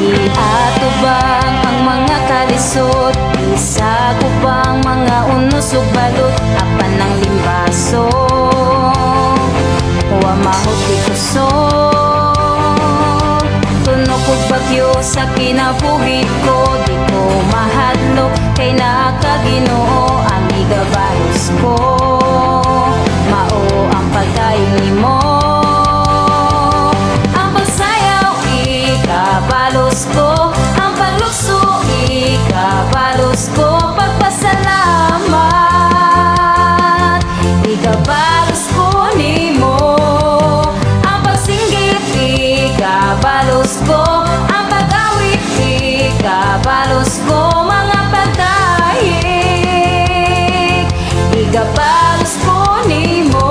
Giatubang ang mga kalisod, Isagupang mga unos ug balot, apan ang limbaso wa mahot kusog. Tunok og bagyo sa kinabuhi ko, di ko mahadlok kay naa ka, Ginoo, ang igabalos ko. Mao ang pagdayon nimo. Ang pagsayaw, ikabalos ko. Ang paglukso, ikabalos ko. Pagpasalamat, ikabalos ko nimo. Ang pagsinggit, ikabalos ko. Ang pag-awit, ikabalos ko. Mga pagdayeg, ikabalos ko nimo.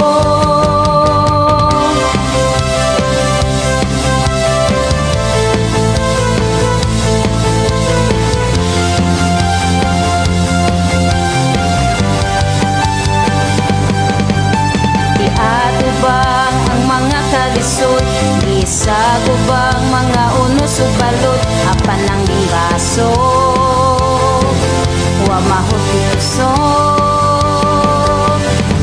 Iatubang ang mga kalisod, Isagubang mga unos ug balot, apan ang limbaso wa mahot kusog.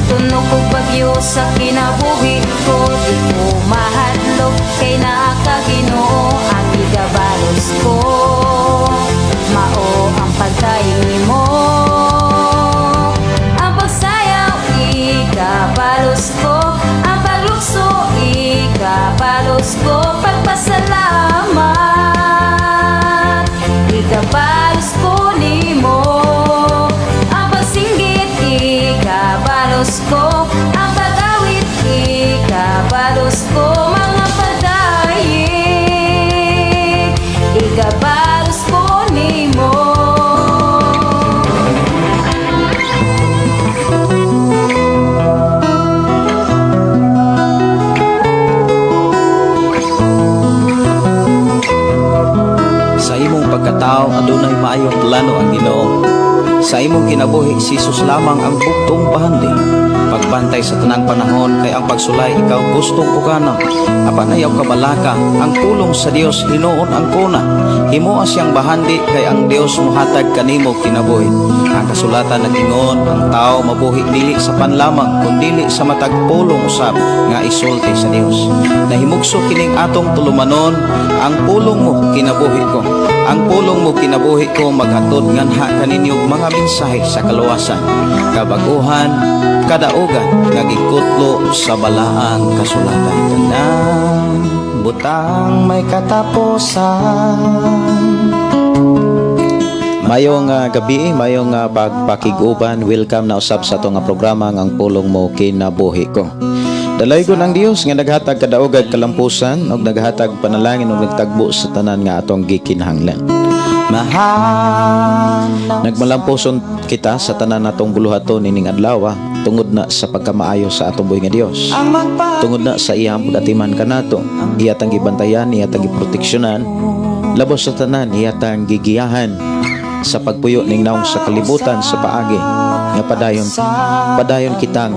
Tunok og bagyo sa kinabuhi ko, di ko mahadlok kay naa ka, Ginoo, ang igabalos ko. Mao ang pagdayon nimo. Ang pagsayaw, ikabalos ko. Ang paglukso, ikabalos ko. Pagpasalamat, ikabalos ko nimo. Ang pagsinggit, ikabalos ko. Ang pag-awit, ikabalos ko. Mga pagdayeg, ikabalos ko nimo. Sa imong pagkatao, adunay maayong plano ang Ginoo. Sa imong kinabuhi, si Jesus lamang ang buktong bahandi. Pagbantay sa tanang panahon kay ang pagsulay ikaw gustong pugana. Apan ayaw kabalaka, ang pulong sa Dios hinuon ang kuna. Himoa siyang bahandi kay ang Dios mohatag kanimo kinabuhi. Ang kasulatan nag-ingon, ang tao mabuhi dili sa pan lamang kundili sa matag pulong usab nga isulti sa Dios. Nahimugso kining atong tulumanon, "Ang pulong mo kinabuhi ko." "Ang pulong mo kinabuhi ko" maghatod nganha kaninyo og mga mensahe sa kaluwasan, kabaguhan, kadaugan nga gikutlo sa balaang kasulatan. Tanang butang may katapusan. Mayong gabi, mayong pagpakig-uban, welcome na usab sa ato nga programa nga "Ang Pulong Mo Kinabuhi Ko." Dalaygon ang Dios nga naghatag kadaogag kalampusan ug naghatag panalangin ug nagtagbo sa tanan nga atong gikinahanglan. Mahal. Nagmalampuson kita sa tanan natong buluhaton ining adlaw tungod na sa pagkamaayo sa atong buhi nga Dios. Ang magpa Tungod na sa iyang pagatiman kanato, iya tang gibantayan, iya tang giproteksyonan, labos sa tanan, iya tang gigiyahan sa pagpuyo ning naong sa kalibutan sa paagi nga padayon padayon kitang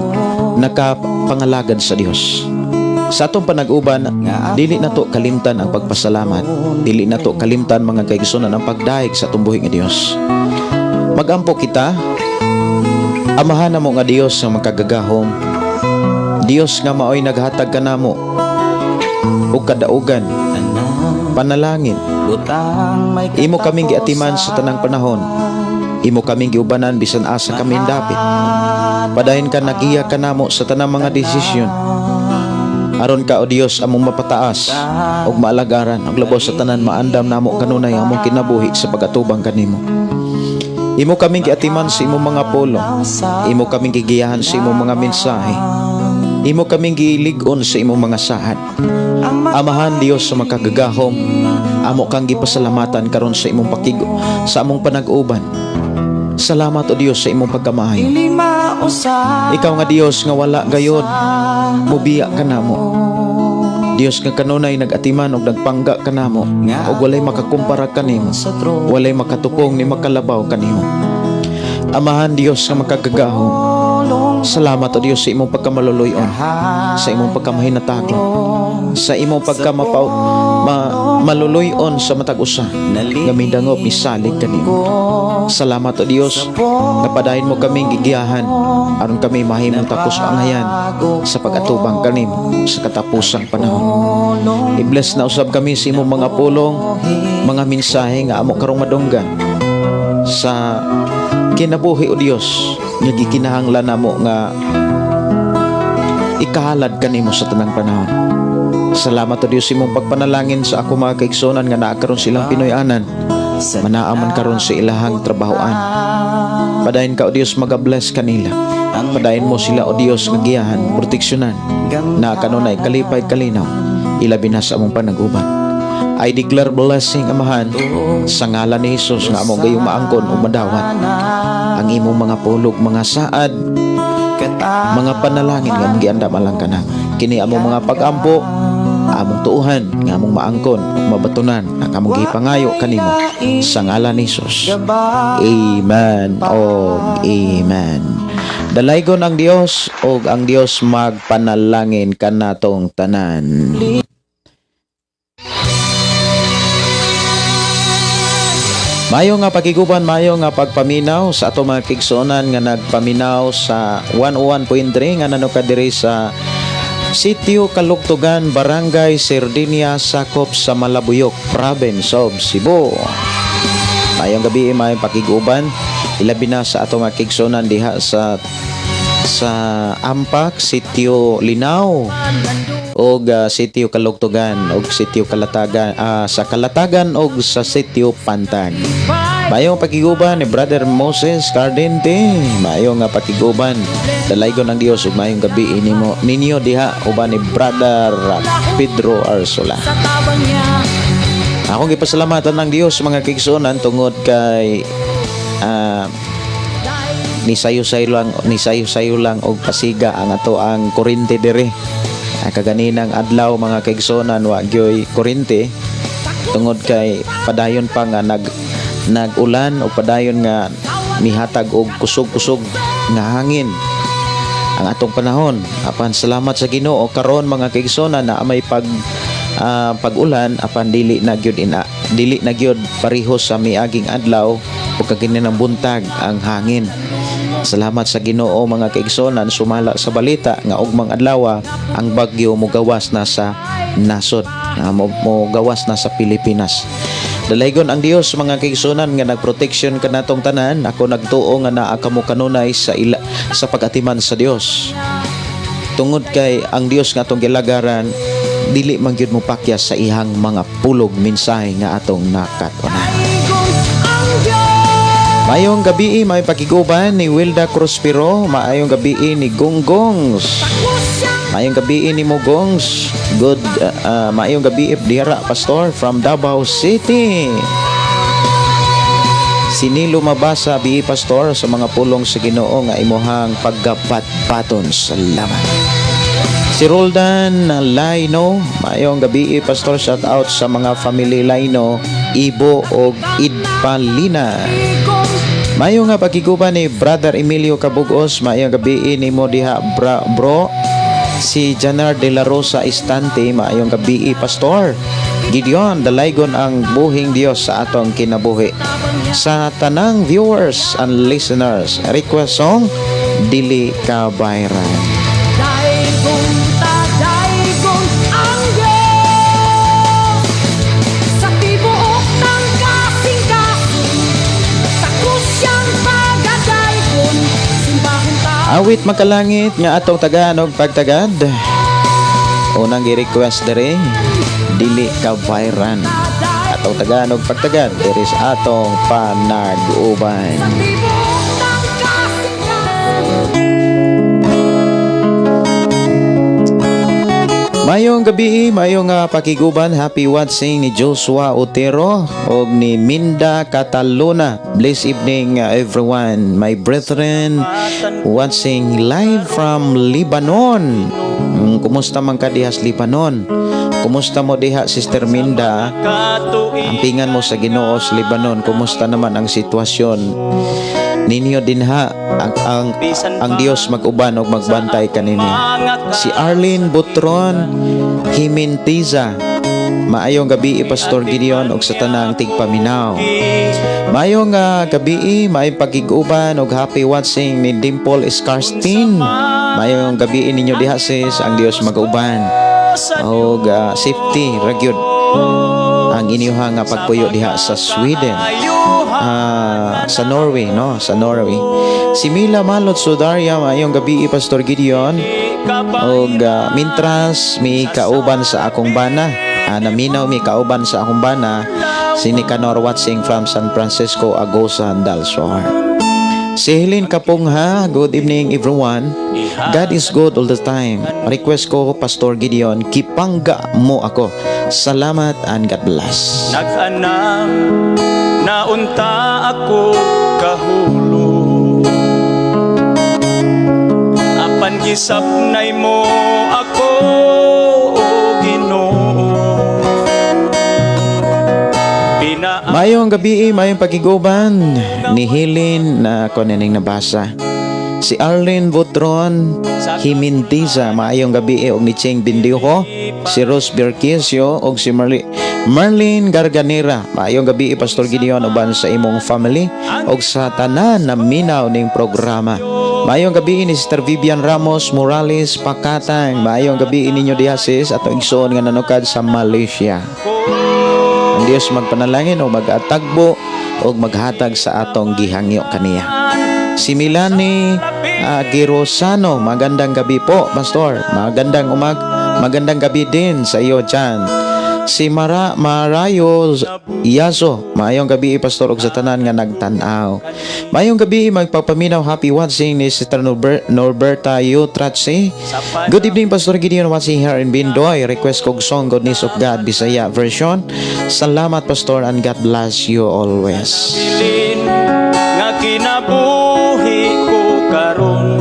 nakapangalagad sa Dios. Sa atong panag-uban, dili nato kalimtan ang pagpasalamat. Dili nato kalimtan, mga kaigsunan, ang pagdayeg sa atong buhi nga Dios. Magampo kita. Amahan namo nga Dios nga makagagahom, Dios nga maoy naghatag kanamo ug kadaugan, panalangin. Butang may Imo kaming giatiman sa tanang panahon. Imo kaming giubanan bisan asa kami dapit. Padayon ka nagiya kanamo sa tanang mga desisyon. Aron ka, o Dios, among mapataas ug maalagaran ug labaw sa tanan maandam namo kanunay ang among kinabuhi sa pag-atubang kanimo. Imo kaming giatiman sa imong mga pulong. Imo kaming gigiyahan sa imong mga mensahe. Imo kaming gilig-on sa imong mga saad. Amahan Dios sa makagagahom, amo kang gipasalamatan karon sa imong pakigo, sa among panag-uban. Salamat, o Dios, sa imong pagkamaayo. Dili mausap. Ikaw nga Dios nga wala gayod mubiya kanamo. Dios nga kanunay nag-atiman og nagpangga kanamo ug walay makakumpara kanimo, Sa trono. Walay makatupong ni makalabaw kanimo. Amahan Dios nga makagagahom, salamat o Dios sa imong pagkamaluluyon, sa imong pagkamahinatagon, sa imong pagkamapau ma, maluluyon sa matag usa nga midangop misalig kanimo. Salamat o Dios nga padayon mo kaming gigiyahan aron kami mahimong takos angayan sa pag-atubang kanimo sa katapusang panahon. I-bless na usab kami sa imong mga pulong, mga mensahe nga amo karong madunggan sa kinabuhi, o Dios, nga gikinahanglan namo nga ikahalad kanimo sa tanang panahon. Salamat o Dios sa imong pagpanalangin sa ako mga kaigsunan nga naa karon silang Pinoy-anan. Manaa man karon sa ilahang trabahoan. Padayon ka, o Dios, maga-bless kanila. Padayon mo sila, o Dios, nga giyahan, proteksyonan na kanunay kalipay, kalinaw, ilabi na sa among panaguban. I declare blessing, Amahan, sa ngalan ni Jesus nga among gayong maangkon o madawat ang imong mga pulog, mga saad, mga panalangin nga among giandam alang kana. Kini among mga pagampo, among tuuhan nga among maangkon ug mabatunan ang among gipangayo kanimo sa ngalan ni Jesus. Amen og amen. Dalaygon ang Dios og ang Dios magpanalangin kanatong tanan. Mayo nga pakiguban, mayo nga pagpaminaw sa ato mga kigsuonan nga nagpaminaw sa 101.3 nga nanuka diri sa Sitio Kalugtugan, Barangay Sardinia, sakop sa Malabuyok, Province of Cebu. Mayong gabi, mayong pakiguban, ilabi na sa ato mga kigsuonan diha sa Ampak, Sitio Linaw, og Sitio Kalugtugan og Sitio Kalatagan, sa Kalatagan og sa Sitio Pantag. Mayong pakiguban ni Brother Moses Cardente. Maayong nga pakiguban. Dalaygon ang Dios ug maayong gabi inimo ninyo diha uban ni Brother Pedro Arsola. Akong gipasalamatan ng Dios, mga kaigsuonan, tungod kay ni sayo-sayo lang og pasiga ang ato ang kuryente diri. Ang kaganinang adlaw, mga kaigsuonan, wa gyoy kuryente tungod kay padayon pa nga nag-ulan o padayon nga mihatag og kusog-kusog nga hangin ang atong panahon. Apan salamat sa Ginoo karon, mga kaigsuonan, na may pag-ulan, apan dili na gyud pareho sa miaging adlaw o kaganinang buntag ang hangin. Salamat sa Ginoo, mga kaigsuonan, sumala sa balita nga ugmang adlaw ang bagyo mogawas na sa nasod, mo gawas na sa Pilipinas. Dalaygon ang Dios, mga kaigsuonan, nga nagproteksyon kanatong tanan. Ako nagtuo nga naa kamo kanunay sa pag-atiman sa Dios. Tungod kay ang Dios nga atong gilagaran dili man gyud mo pakyas sa ihang mga pulog, mensahe nga atong nakat-onan. Maayong gabi, may pakiguban ni Wilda Cruspero, maayong gabi ni Gonggongs. Maayong gabi ni Mogongs. Good maayong gabi dira, Pastor, from Davao City. Sinilo mabasa bi, Pastor, sa mga pulong sa Ginoo nga imuhang paggabat-baton. Salamat. Si Roldan Laino, maayong gabi, Pastor, shout out sa mga family Laino, Ibo og Idpalina. Mayo nga pakiguban ni Brother Emilio Cabugos, maayong gabi nimo diha bro. Si Janar de la Rosa Estante, maayong gabi, Pastor. Gideon, dalaygon ang buhing Dios sa atong kinabuhi. Sa tanang viewers and listeners, request song, Dili Kabayran. Daygon ta, daygon ang Diyos sa tibuok ng kasing-kasing. Takos siyang pagadaygon. Simbahon ta. Awit makalangit nga atong tagaan og pagtagad. Unang gi-request diri, Dili Kabayran. Atong tagaan og pagtagad diri sa atong panag-uban. Tibuok ng kasing-kasing. Mayong gabi, mayong pakiguban, happy watching ni Joshua Otero og ni Minda Cataluna. Blessed evening, everyone, my brethren watching live from Lebanon. Kumusta man ka dihas Lebanon? Kumusta mo diha, Sister Minda? Ampingan mo sa Ginoo sa Lebanon. Kumusta naman ang sitwasyon ninyo dinha? Ang Dios mag-uban og magbantay kaninyo. Si Arlene Butron Himintiza. Maayong gabi, Pastor Gideon, og sa tanang tigpaminaw. Maayong gabi, maayong pagig-uban og happy watching ni Dimple Scarstin. Maayong gabi ninyo diha, sis, ang Dios mag-uban. Og safety ra gyud ang inyuha nga pagpuyo diha sa Sweden. Ah, sa Norway, no? Sa Norway. Si Mila Malot Sudaria, maayong gabi, Pastor Gideon. Og mintras mi kauban sa akong bana. Naminaw mi kauban sa akong bana si Nicanor, watching from San Francisco, Agusan del Sur. Si Helen Kapungha, good evening, everyone. God is good all the time. Request ko, Pastor Gideon, "Gipangga Mo Ako." Salamat and God bless. Nag-anam na unta ako kahulog, apan gisapnay mo ako, o Ginoo. Pina Mayong gabi, mayong pagiguban ni Helen na ko nining nabasa. Si Arlene Butron Himintiza, maayong gabi og ni Cheng Bindiho, si Rose Berquisio og si Merlin Garganera. Maayong gabi, Pastor Gideon, uban sa imong family og sa tanan na minaw ning programa. Maayong gabi ni Sister Vivian Ramos Morales Pakatang. Maayong gabi ninyo diha, sis, atong igsoon nga nanukad sa Malaysia. Ang Dios magpanalangin o magatagbo o maghatag sa atong gihangyo kaniya. Si Milani Girosano, magandang gabi po, Pastor. Magandang gabi din sa iyo dyan. Si Mara Marayo Yaso, maayong gabi, Pastor, ug sa tanan nga nagtan-aw. Maayong gabi, magpapaminaw, happy watching ni Sister Norberta Utrachi. Good evening, Pastor Gideon, watching here in Bindoy. Request kog song "Goodness of God" Bisaya version. Salamat, Pastor, and God bless you always. Bilin nga kinabuhi ko karon,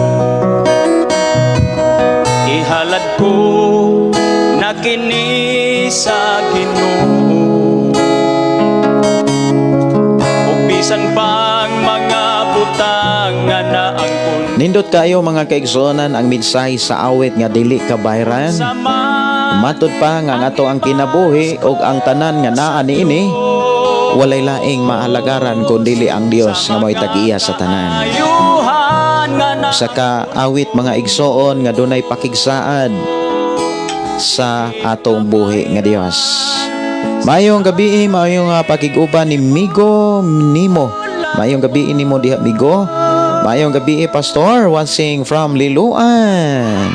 ihalad ko na kini sa Ginoo, ug bisan pang mga butang nga naangkon. Nindot kayo, mga kaigsuonan, ang mensahe sa awit nga dili kabayran. Sama. Matod pa nga ang ato ang kinabuhi ug ang tanan nga naa niini walay laing maalagaran kun dili ang Dios nga mo'y tag-iya sa tanan. Ayuhan nga na Sa ka awit, mga igsoon, nga dunay pakigsaad sa atong buhi nga Dios. Maayong gabi, maayong pakig-uban ni Migo Nimo. Maayong gabi nimo diha, Migo. Maayong gabi, Pastor, watching from Liloan.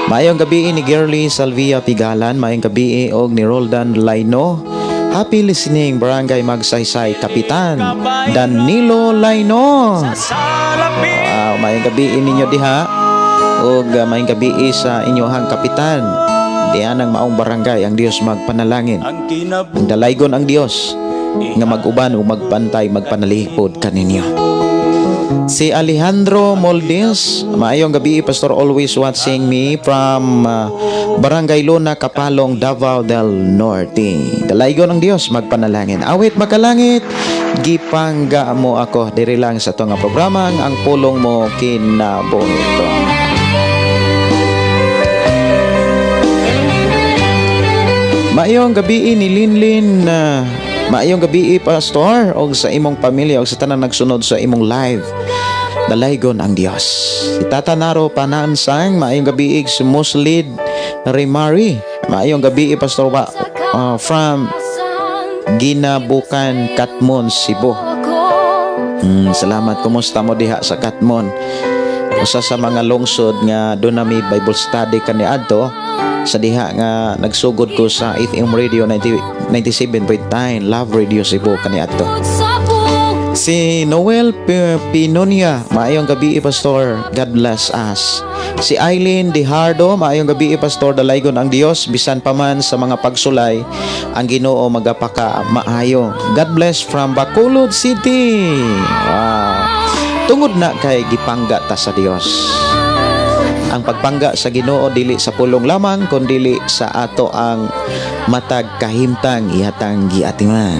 Maayong gabi ni Girly Salvia Pigalan, maayong gabi og ni Roldan Laino. Happy listening, Barangay Magsaysay, Kapitan Danilo Laino. Sa lapit. Wow, maayong gabi ninyo diha ug maayong gabi sa inyohang kapitan. Diha ng maong barangay, ang Dios magpanalangin. Ang kinabuhi. Ang dalaygon ang Dios nga mag-uban ug magbantay, magpanalipod kaninyo. Si Alejandro Moldes, maayong gabi, Pastor, always watching me from Barangay Luna, Kapalong, Davao del Norte. Dalaygon ang Dios magpanalangin. Awit makalangit, "Gipangga Mo Ako," diri lang sa ato nga programa "Ang Pulong Mo Kinabuhi Ko." Maayong gabi ni Linlin, maayong gabi, Pastor, og sa imong pamilya og sa tanan nagsunod sa imong live. Dalaygon ang Dios. Si Tata Naro Panansang, maayong gabi si Muslid Rimari. Maayong gabi, Pastor wa, from Ginabukan, Katmon, Cebu. Salamat. Kumusta mo diha sa Katmon? Usa sa mga lungsod nga doon na may Bible study kaniadto sa diha nga nagsugod ko sa FM Radio 90 97.9 Love Radio Cebu kaniadto. Si Noel Pinonia, maayong gabi, Pastor. God bless us. Si Eileen Dihardo, maayong gabi, Pastor. Dalaygon ang Dios bisan pa man sa mga pagsulay, ang Ginoo magapaka maayo. God bless from Bacolod City. Wow. Tungod na kay gipangga ta sa Dios. Ang pagpangga sa Ginoo dili sa pulong lamang kundili sa ato ang matag kahimtang ihatang giatiman.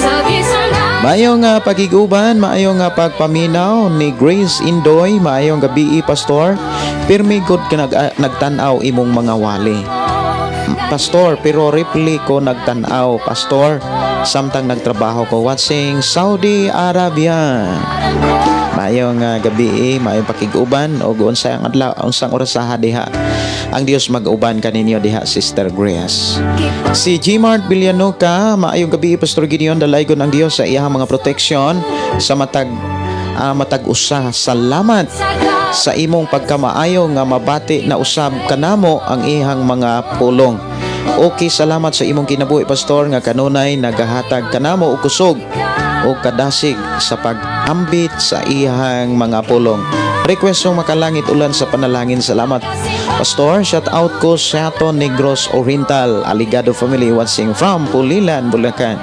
Sa bisan Maayong pagiguban, maayong pagpaminaw ni Grace Indoy, maayong gabi, Pastor. Pirmi gud ka nagtan-aw imong mga wali. Pastor, pero reply ko nagtan-aw, Pastor, samtang nagtrabaho ko watching Saudi Arabia. Maayong gabi, maayong pakiguban og unsay ang adlaw, unsang orasaha diha. Ang Dios mag-uban kaninyo diha, Sister Grace. Si Gmart Villanueva, maayong gabi, Pastor Gideon, dalaygon ang Dios sa iyang mga protection sa matag usa. Salamat sa imong pagkamaayo nga mabati na usab kanamo ang ihang mga pulong. Okay, salamat sa imong kinabuhi, Pastor, nga kanunay nagahatag kanamo og kusog o kadasig sa pag-ambit sa iyang mga pulong. Request mo "Makalangit Ulan sa Panalangin." Salamat, Pastor. Shout out ko sa ato Negros Oriental, Aligado family watching from Pulilan, Bulacan.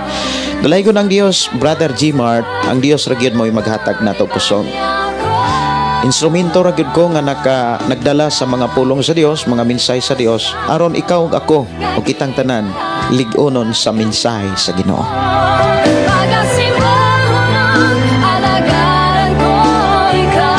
Dalaygon ang Dios, Brother Gmart, ang Dios ra gyud mo'y maghatag nato kusog. Instrumento ra gyud ko nga nagdala sa mga pulong sa Dios, mga mensahe sa Dios, aron ikaw ug ako ug kitang tanan lig-onon sa mensahe sa Ginoo. Pagasimbahon alagaran ko ikaw.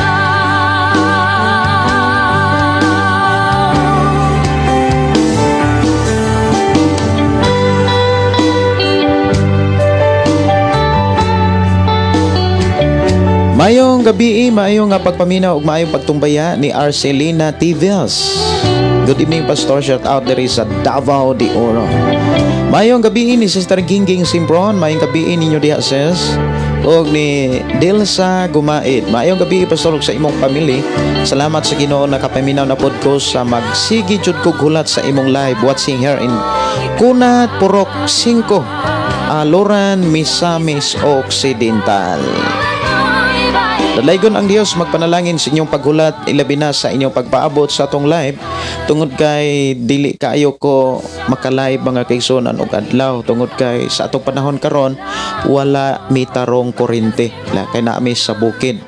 Maayong gabi, maayong nga pagpaminaw ug maayong pagtumbaya ni Arcelina Tives. Good evening, Pastor. Shout out diri sa Davao de Oro. Maayong gabi ni Sister Gingging Simbron. Maayong gabi ninyo diha, sis. Og ni Dilsa Gumaid. Maayong gabi, Pastor, ug sa imong family. Salamat sa Ginoo, nakapaminaw na pod ko sa magsigi jud kog hulat sa imong live, watching here in Kunat, Purok 5, Aloran, Misamis Occidental. Dalaygon ang Dios, magpanalangin sa inyong paghulat, ilabi na sa inyong pagpaabot sa atong live, tungod kay dili kaayo ko makalive, mga kaigsuonan, og adlaw tungod kay sa atong panahon karon wala mitarong kuryente la kay naami sa bukid.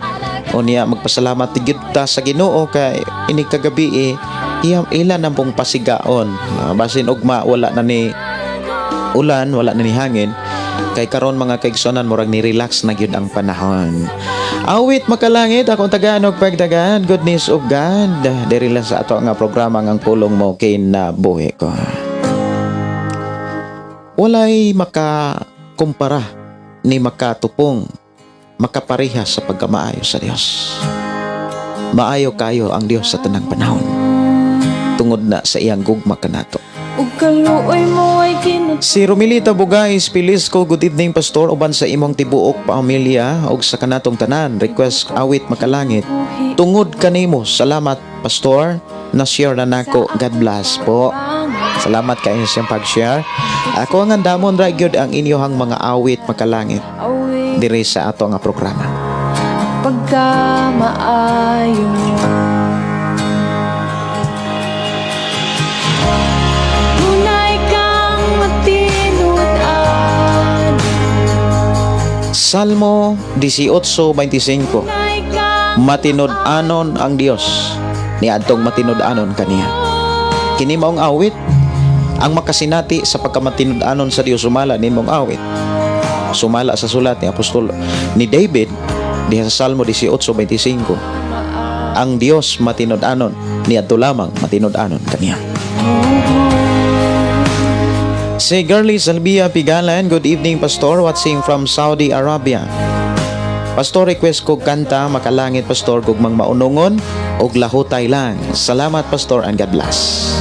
Unya magpasalamat gyud ta sa Ginoo kay ini kagabi eh, iya ila nang pong pasigaon. Basin ugma wala na ni ulan, wala na ni hangin. Kay karon, mga kaigsuonan, murag ni relax na gyud ang panahon. Awit "Makalangit", akong tagaan og pagdagan, "Goodness of God". Diri lang sa ato nga programa ng "Pulong Mo Kinabuhi Ko". Walay makakumpara ni makatupong makapareha sa pagkamaayo sa Dios. Maayo kayo ang Dios sa tanang panahon. Tungod na sa iyang gugma kanato. Ug kaluoy mo ay kinut Si Romilita Bugais Pilisco, good evening, Pastor, uban sa imong tibuok pamilya ug sa kanatong tanan. Request awit "Makalangit". Tungod kanimo, salamat, Pastor, na share na nako. God bless po. Salamat kayo sa iyong pag-share. Ako ang andamon ra gyud ang inyong mga awit "Makalangit" Awit diri sa ato nga programa. Pagkamaayo mo. Tunay kang matinud-an. Salmo 18:25. Tunay kang Matinud-anon ang Dios niadtong matinud-anon kaniya. Kini maong awit ang makasinati sa pagkamatinud-anon sa Dios sumala nimong awit. Sumala sa sulat ni Apostol ni David diha sa Salmo 18:25. Ang Dios matinud-anon niadto lamang matinud-anon kaniya. Si Girlie Salvia Pigalan, good evening, Pastor, watching from Saudi Arabia. Pastor, request ko kanta "Makalangit", Pastor, gugmang maunungon og "Lahutay Lang". Salamat, Pastor, and God bless.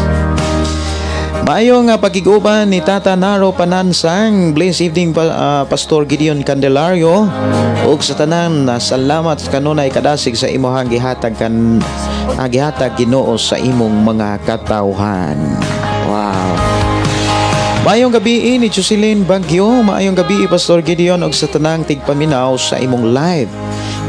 Maayong nga pagkiguban ni Tata Naro Panansang. Blessed evening pa, Pastor Gideon Candelario. Ug sa tanan na salamat kanunay kadasig sa imong gihatag kan gihatag Ginoo sa imong mga katawhan. Wow. Maayong gabi ni Jocelyn Bagyo, maayong gabi, Pastor Gideon, ug sa tanang tigpaminaw sa imong live.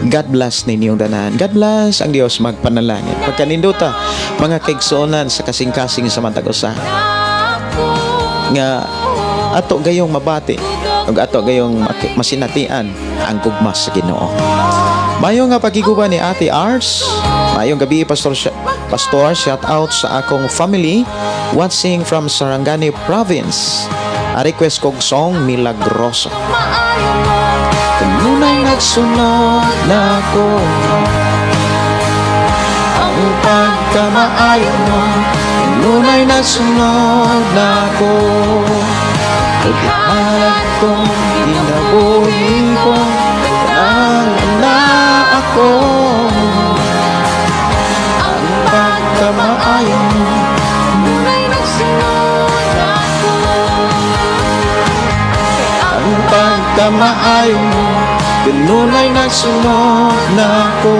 God bless ninyong tanan. God bless, ang Dios magpanalangin. Pagkanindota mga kaigsuonan sa kasing-kasing sa matag usa nga ato gayong mabati. Ug ato gayong masinatian ang gugma sa Ginoo. Mayo nga pagiguba ni Ate Ars. Mayong gabi, Pastor, Pastor, shout out sa akong family watching from Sarangani Province. A request kog song "Milagroso." Maayo mo. Kanunay nagsunod na ako ang pagkamaayo mo. Kanunay nagsunod na ako. Ihalad kong kinabuhi ko. Tanan na ako ang pagkamaayo mo. Kanunay nagsunod ako. Ang pagkamaayo mo. Kanunay nagsunod na ako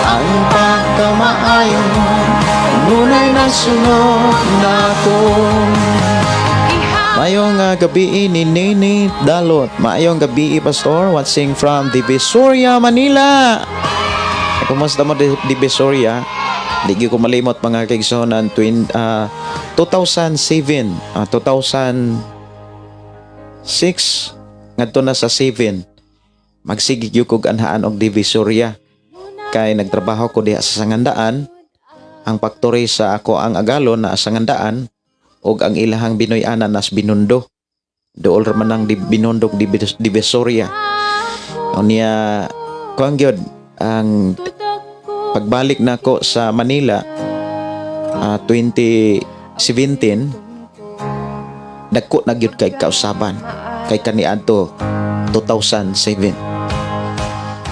ang pagkamaayo mo. Kanunay nagsunod na ako. Maayong gabi ni Nene Dalot. Maayong gabi, Pastor. Watching from Divisoria, Manila. Kumusta mo, Divisoria? Di gyud ko malimot, mga kaigsonan, twin 2007, 2006 ngadto na sa 7, magsige gyud kog anhaan og Divisoria kay nagtrabaho ko diha sa Sangandaan. Ang factory sa ako ang agalon na Sangandaan ug ang ilahang Binoy-anan nas Binondo. Dool ra man ang Binondo ug Divisoria. Unya, kuan gyud ang pagbalik nako sa Manila 2017, dagko na gyud kay kausaban kay kaniadto 2007.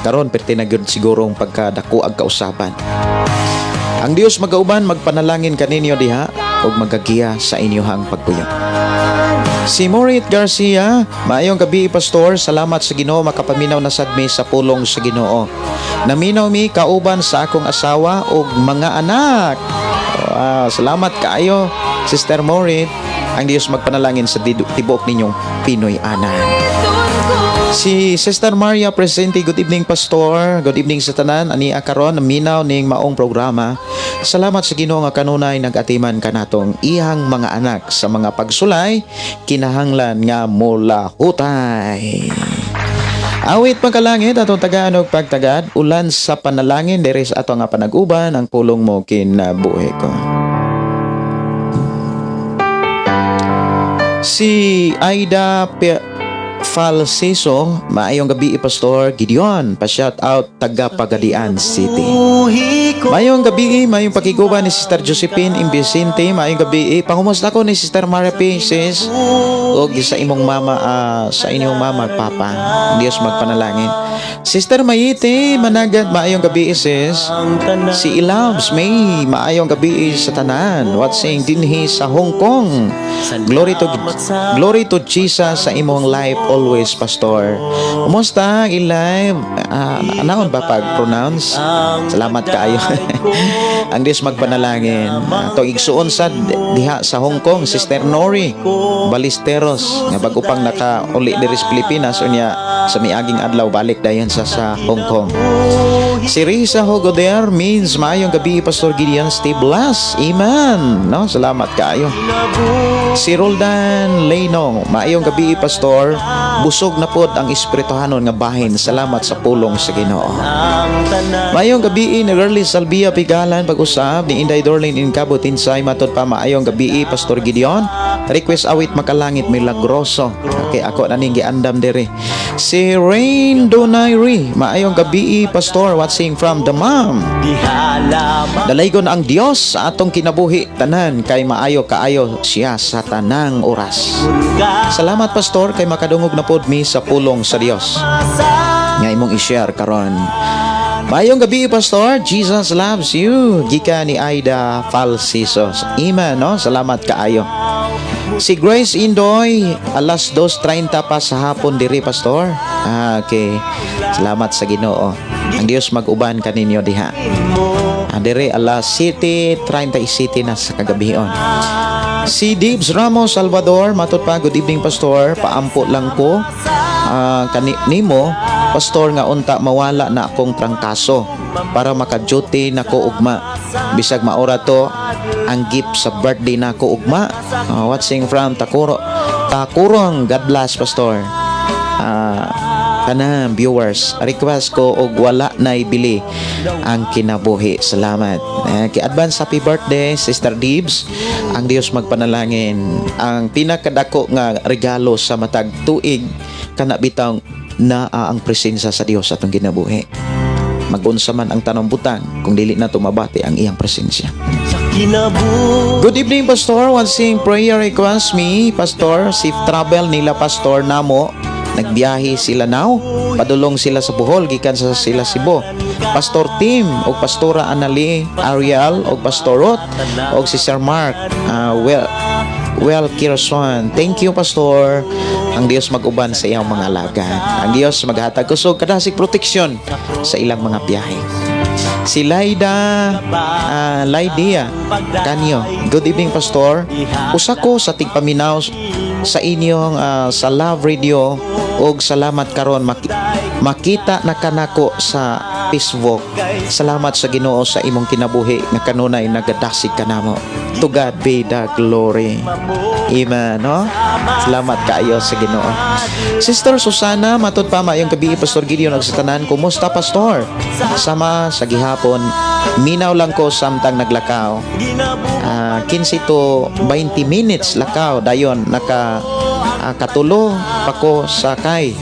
Karon perti na gyud sigurong pagkadako ang kausaban. Ang Dios magauban, magpanalangin kaninyo diha ug magagiya sa inyohang pagpuyo. Si Morit Garcia, maayong gabi, Pastor. Salamat sa Ginoo, makapaminaw na sad mi sa pulong sa Ginoo. Naminaw mi kauban sa akong asawa ug mga anak. Wow, salamat kaayo, Sister Morit. Ang Dios magpanalangin sa tibuok ninyong Pinoy anan. Si Sister Maria Presente, good evening, Pastor. Good evening sa tanan. Ani karon naminaw ning maong programa. Salamat sa Ginoo nga kanunay nag-atiman kanatong iyang mga anak sa mga pagsulay kinahanglan nga mulahutay. Awit Makalangit atong tagaan og pagtagad, ulan sa panalangin diri sa ato nga panag-uban, "Ang Pulong Mo Kinabuhi Ko." Si Aida Falciso, maayong gabi, Pastor Gideon, pa-shout out taga Pagadian City. Maayong gabi, maayong pakiguban ni Sister Josephine Imbisinte, maayong gabi, pangumusta ko ni Sister Maria P, sis, ug sa imong mama, sa inyong mama at papa. Dios magpanalangin. Sister Mayite, Managat, maayong gabi, sis. Si Ilabs May, maayong gabi sa tanan. Watching dinhi sa Hong Kong. Glory to Jesus sa imong life always, Pastor. Kumusta, Ilay? Anaon ba pag-pronounce? Salamat kaayo. Ang Diyos magpanalangin. Atong igsuon sad diha sa Hong Kong, Sister Nori Balisteros, nga bago pang naka-uli diri sa Pilipinas, unya sa miaging adlaw balik dayon sa Hong Kong. Si Risa Hogoder means maayong gabi, Pastor Gideon, stay blessed. Amen. No, salamat kaayo. Si Roldan Leno, maayong gabi, Pastor. Busog na pod ang espirituhanon nga bahin. Salamat sa pulong sa Ginoo. Maayong gabi ni Girlie Salvia Pigalan, pag-usab ni Inday Dorlin in Cabo Tinsay, matod pa, maayong gabi, Pastor Gideon. Request awit Makalangit, "Milagroso." Okay, ako na ning giandam diri. Si Rain Donairi, maayong gabi, Pastor, watching from the mom. Dalaygon ang Dios sa atong kinabuhi tanan kay maayo kaayo siya sa tanang oras. Salamat, Pastor, kay makadungog na pod mi sa pulong sa Dios nga imong i-share karon. Maayong gabi, Pastor. Jesus loves you. Gika ni Aida Falcisos. Ima, no? Salamat kaayo. Si Grace Indoy, alas 2:30 pa sa hapon diri, Pastor. Ah, okay. Salamat sa Ginoo. Ang Dios mag-uban kaninyo diha. Ah, diri alas 7:37 na sa kagabion. Si Dibs Ramos Salvador, matod pa, good evening, Pastor. Paampo lang ko kani nimo, Pastor, nga unta mawala na akong trangkaso para maka-duty na ko ugma. Bisag maora to ang gift sa birthday na ko ugma. Watching from Takuro. Tacurong. God bless, Pastor. Kana viewers, request ko og "Wala na Ibili ang Kinabuhi." Salamat. Eh, advance happy birthday, Sister Dibs. Ang Dios magpanalangin. Ang pinakadako nga regalo sa matag tuig kana bitang naa ang presensya sa Dios atong kinabuhi. Magunsa man ang tanang butang kung dili na tumabati ang iyang presensya. Sa kinabuhi. Good evening, Pastor. One sing prayer request me, Pastor. Safe travel nila, Pastor, namo. Nagbiyahe sila now. Padulong sila sa Bohol, gikan sa sila Cebu. Pastor Tim, og Pastora Anali Ariel, og Pastor Ruth, og si Sir Mark. Well, Kirson. Thank you, Pastor. Ang Dios mag-uban sa iyang mga alagad. Ang Dios maghatag kusog, kadasig, proteksyon sa ilang mga biyahe. Si Laida, Laidia Kanyo. Good evening, Pastor. Usa ko sa tigpaminaw sa inyong sa Love Radio og salamat karon makita na kanako sa Facebook. Salamat sa Ginoo sa imong kinabuhi nga kanunay nagadasig kanamo. To God be the glory. Amen, no? Salamat kaayo sa Ginoo. Sister Susana, matud pa, maayong gabi, Pastor Gideon ug sa tanan. Kumusta, Pastor? Sama sa gihapon. Minaw lang ko samtang naglakaw. 15 to 20 minutes lakaw dayon naka katulo pa ko sakay.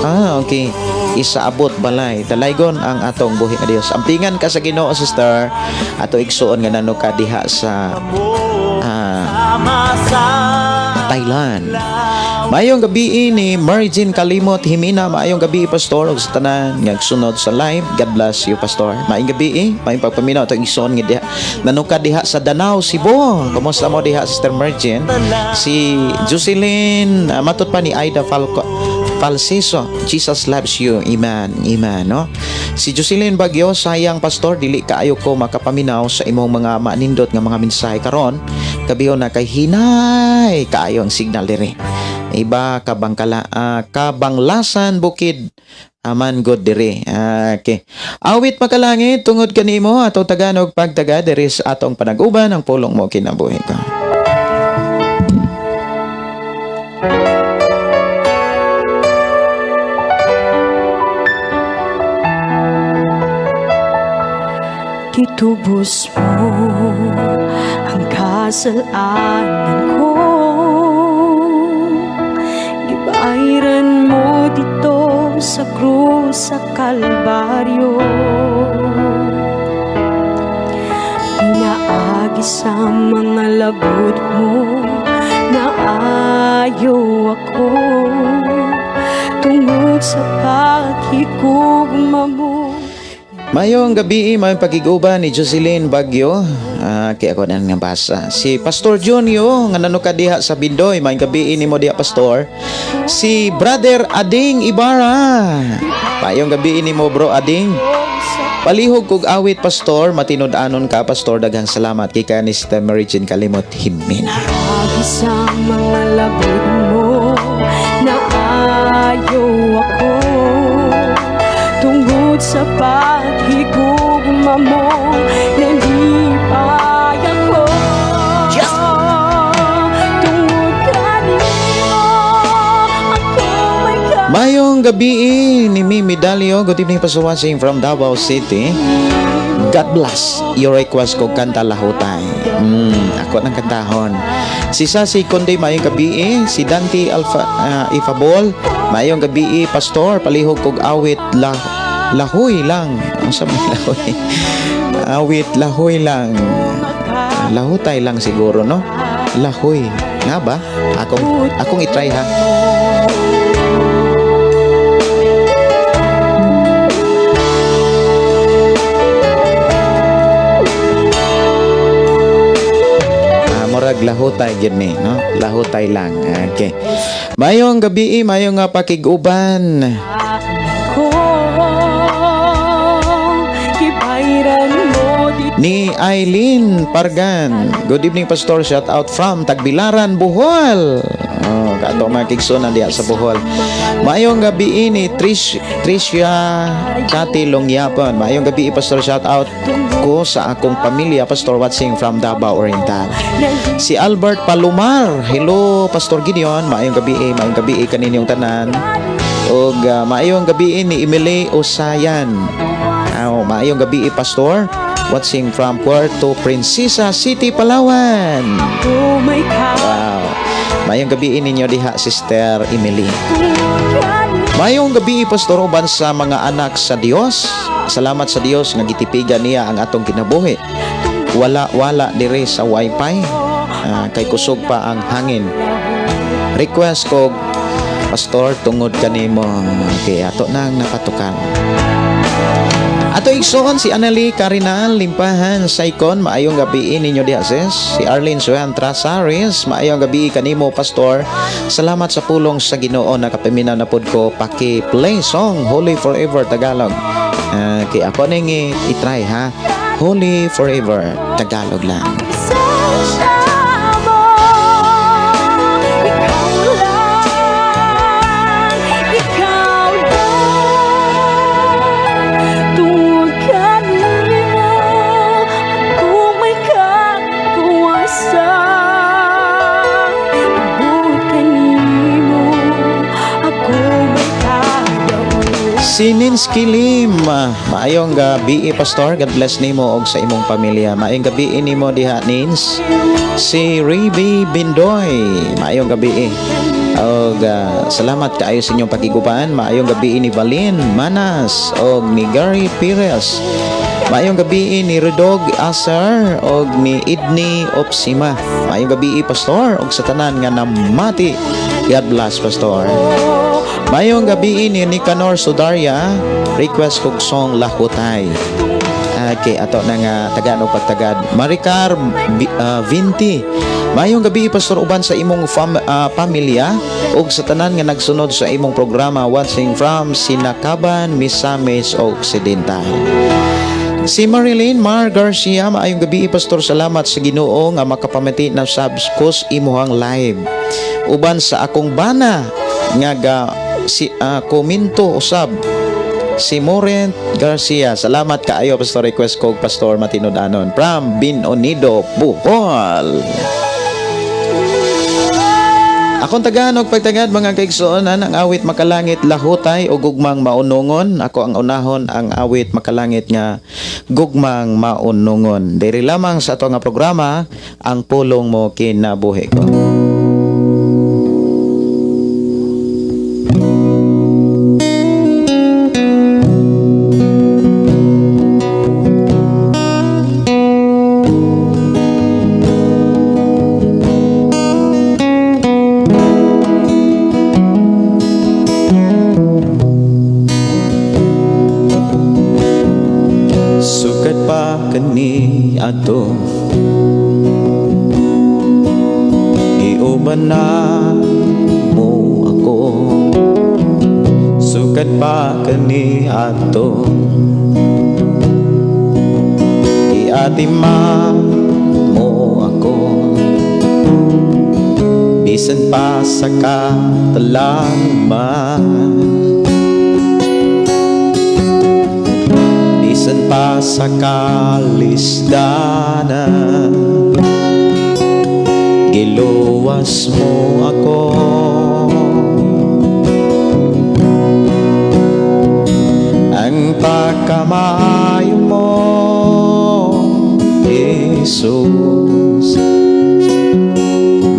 Ah, okay. Isaabot balay. Dalaygon ang atong buhi nga Dios. Ampingan ka sa Ginoo, sister. Ato igsuon nga nano ka diha sa Thailand. Maayong gabi ni Margin Kalimot Himina. Maayong gabi, Pastor, ug sa tanan nga sunod sa live. God bless you, Pastor. Maayong gabi eh. Maayong pagpaminaw atong igsuon nga diha. Nanuka diha sa Danao, Cebu. Kumusta mo diha, Sister Margin? Si Jocelyn, matud pa ni Aida Falco Falciso, Jesus loves you. Amen. Amen, no? Si Jocelyn Bagyo, sayang, Pastor, dili kaayo ko makapaminaw sa imong mga manindot nga mga mensahe karon. Kabiyon na kay hinay kaayo ang signal diri. Iba kabangkala kabanglasan bukid aman god diri. Ah, okay. Awit makalangit tungod kanimo ato taganog pagtaga diri sa atong panag-uban ang pulong mo kinabuhi ko. Gitubos mo ang kasalanan ko. Gibayran mo dito sa krus sa Kalbaryo. Pinaagi sa mga labot mo, naayo ako tungod sa paghigugma mo. Mayong gabi, mayong pagkig-uban ni Jocelyn Bagyo. Ah, kaya ako na nga basa. Si Pastor Junio, nga nano ka diha sa Bindoy. Mayong gabi nimo diha, Pastor. Si Brother Ading Ibarra. Mayong gabi nimo, Bro Ading. Palihog kog awit, Pastor. Matinud-anon ka, Pastor. Daghang salamat. Kika ni Sister Mary Jane Kalimot Himena. Agi sa mga labot mo, naayo ako tungod sa paghigugma mo, nalipay ako. Tungod kanimo, ako may Mayong gabi ni Mimi Dalio. Good evening, Pastor watching from Davao City. God bless. Your request ko kanta "Lahutay." Ako ng kantahon. Si Sasi Conde, maayong gabi. Si Dante Alpha Ifabol, maayong gabi, Pastor. Palihog kog awit "Lahoy Lang." Ang sabi lahoy. Awit "Lahoy Lang." "Lahutay Lang" siguro, no? Lahoy. Nga ba? Akong itry ha. Ah, murag lahutay gyud ni, no? "Lahutay Lang." Okay. Mayong gabi, mayong nga pakig-uban. Ko gibayran mo dito. Ni Eileen Pargan. Good evening, Pastor. Shout out from Tagbilaran, Bohol. Oh, kato mga kaigsuonan diha sa Bohol. Maayong gabi ni Tricia Kati Longyapan. Maayong gabi, Pastor. Shout out ko sa akong pamilya, Pastor, watching from Davao Oriental. Si Albert Palomar. Hello, Pastor Gideon. Maayong gabi, maayong gabi kaninyong tanan. Og maayong gabi ni Emily Osayan. Aw, maayong gabi, Pastor. Watching from Puerto Princesa City, Palawan. Ako may Wow. Maayong gabi ninyo diha, Sister Emily. Maayong gabi, Pastor, uban sa mga anak sa Dios. Salamat sa Dios nga gitipigan niya ang atong kinabuhi. Wala wala dire sa wifi. Kay kusog pa ang hangin. Request ko, Pastor, "Tungod Kanimo." Okay, ato nang napatukan. Ato igsoon si Annalie Carinal Limpahan Saikon, maayong gabi ninyo diha, sis. Si Arlene Suan Trasaris, maayong gabi kanimo, Pastor. Salamat sa pulong sa Ginoo, nakapaminaw na pod ko. Paki play song "Holy Forever" Tagalog. Okay, ako ning i-try ha. "Holy Forever" Tagalog lang. Presensya mo. Ikaw lang, ikaw lang. Tungod kanimo, ako may kagawasan. Tungod kanimo, ako may kadaogan. Si Ninsky Lim, maayong gabi, Pastor. God bless nimo og sa imong pamilya. Maayong gabi nimo diha, Nins. Si Riby Bindoy, maayong gabi. Og salamat kaayo sa inyong pakiguban. Maayong gabi ni Balin Manas og ni Gary Perez. Maayong gabi ni Rudog Asar og ni Idni Opsima. Maayong gabi, Pastor, og sa tanan nga namati. God bless, Pastor. Maayong gabi ni Nicanor Sudaria, request kog song "Lahutay." Okay, ato na nga tagaan og pagtagad. Maricar 20. Maayong gabi, Pastor, uban sa imong pamilya ug sa tanan nga nagsunod sa imong programa, watching from Sinakaban, Misamis Occidental. Si Marilyn Mar Garcia, maayong gabi, Pastor, salamat sa Ginoo nga makapamati na sab ko sa imuhang live. Uban sa akong bana nga ga si komento usab, si Morent Garcia. Salamat kaayo, Pastor. Request ko, Pastor, "Matinud-anon" from Binonido, Bohol. Akong taganog pagtagad, mga kaigsuonan, ang awit makalangit "Lahutay" o "Gugmang Maunungon." Ako ang unahon ang awit makalangit nga "Gugmang Maunungon." Diri lamang sa ato nga programa, Ang Pulong Mo Kinabuhi Ko. Sukad pa kani ato, giuban na mo ako. Sukad pa kani ato, Iatiman mo ako. Bisan pa sa katalagman, bisan pa sa kalisdanan, giluwas mo ako. Ang pagkamaayo mo, Jesus,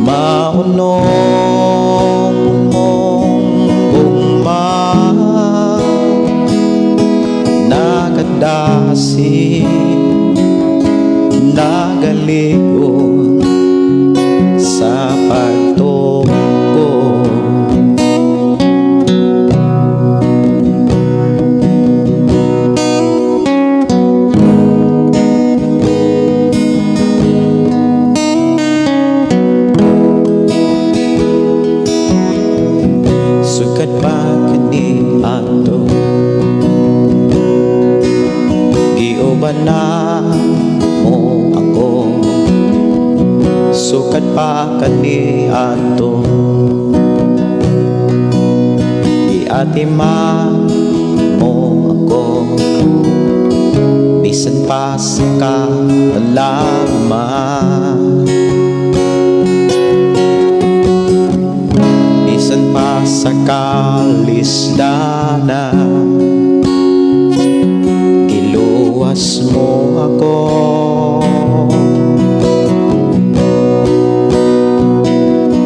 Maunong mong gugma, Nagadasi, nagaligon sa pagtuko. Sukad pa kani ato, giuban na pa kaniadto. Giatiman mo ako bisan pa sa katalama, bisan pa sa kalisdana, giluwas mo ako.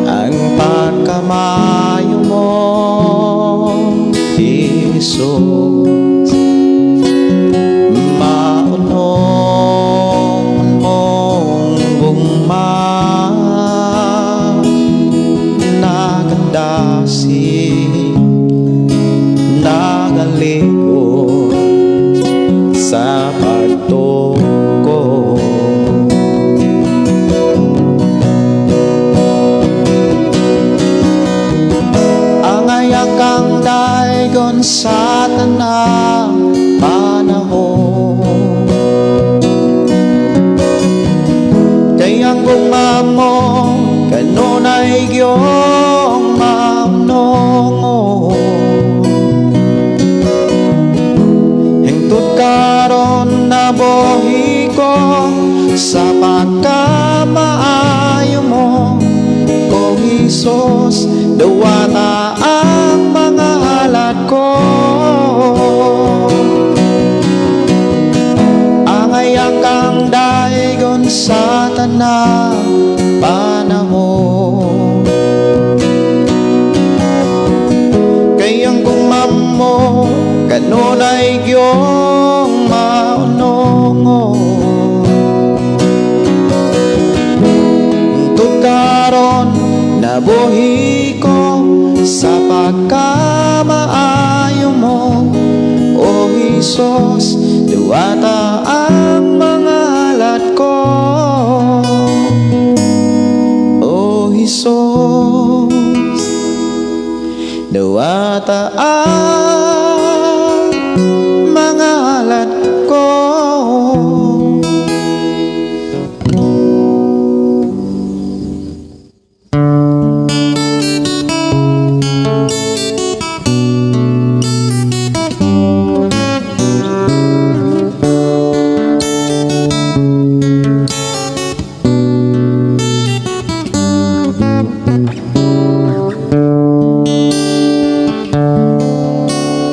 Ang pagkamayo mo, Jesus, maunong mong gugma, nagadasig, nagalikod sa pagtuko. Angay kang daygon sa tanang panahon, kay ang gugma mo kanunay giyong maunongon. Hingtod karon nabuhi ko sa pagkamaayo mo, O Hesus, dawata ang mga halad ko. Angay kang daygon sa tanang panahon, kay ang gugma mo kanunay giyong maunongon. Hingtod karon nabuhi ko sa pagkamaayo mo, O Hesus, duwata ang mga halad ko. O Hesus, duwata ang mga halad ko.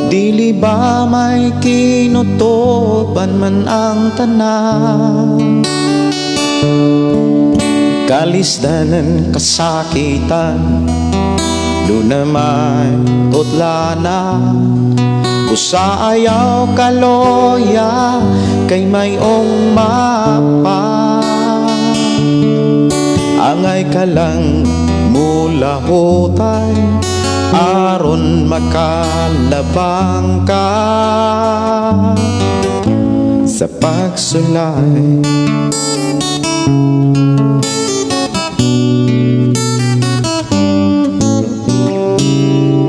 Dili ba may kinutuban man ang tanan, kalisdanan, kasakitan, duna may tutlana? Usa ayaw kaloya kay mayong mapa. Angay ka lang mulahutay aron makalabang ka sa pagsulay.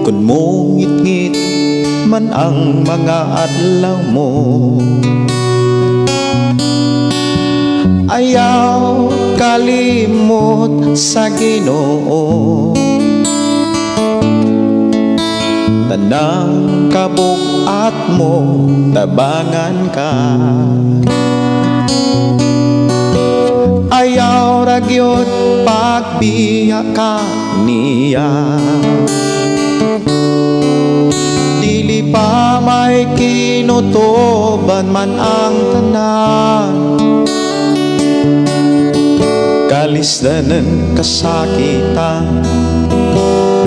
Kung mungit-ngit man ang mga adlaw mo, ayaw kalimot sa Ginoo. Tanang kabugat mo, tabangan ka. Ayaw ra gyud pagbiya ka niya. Dili pa may kinutuban man ang tanan, kalisdanan, kasakitan,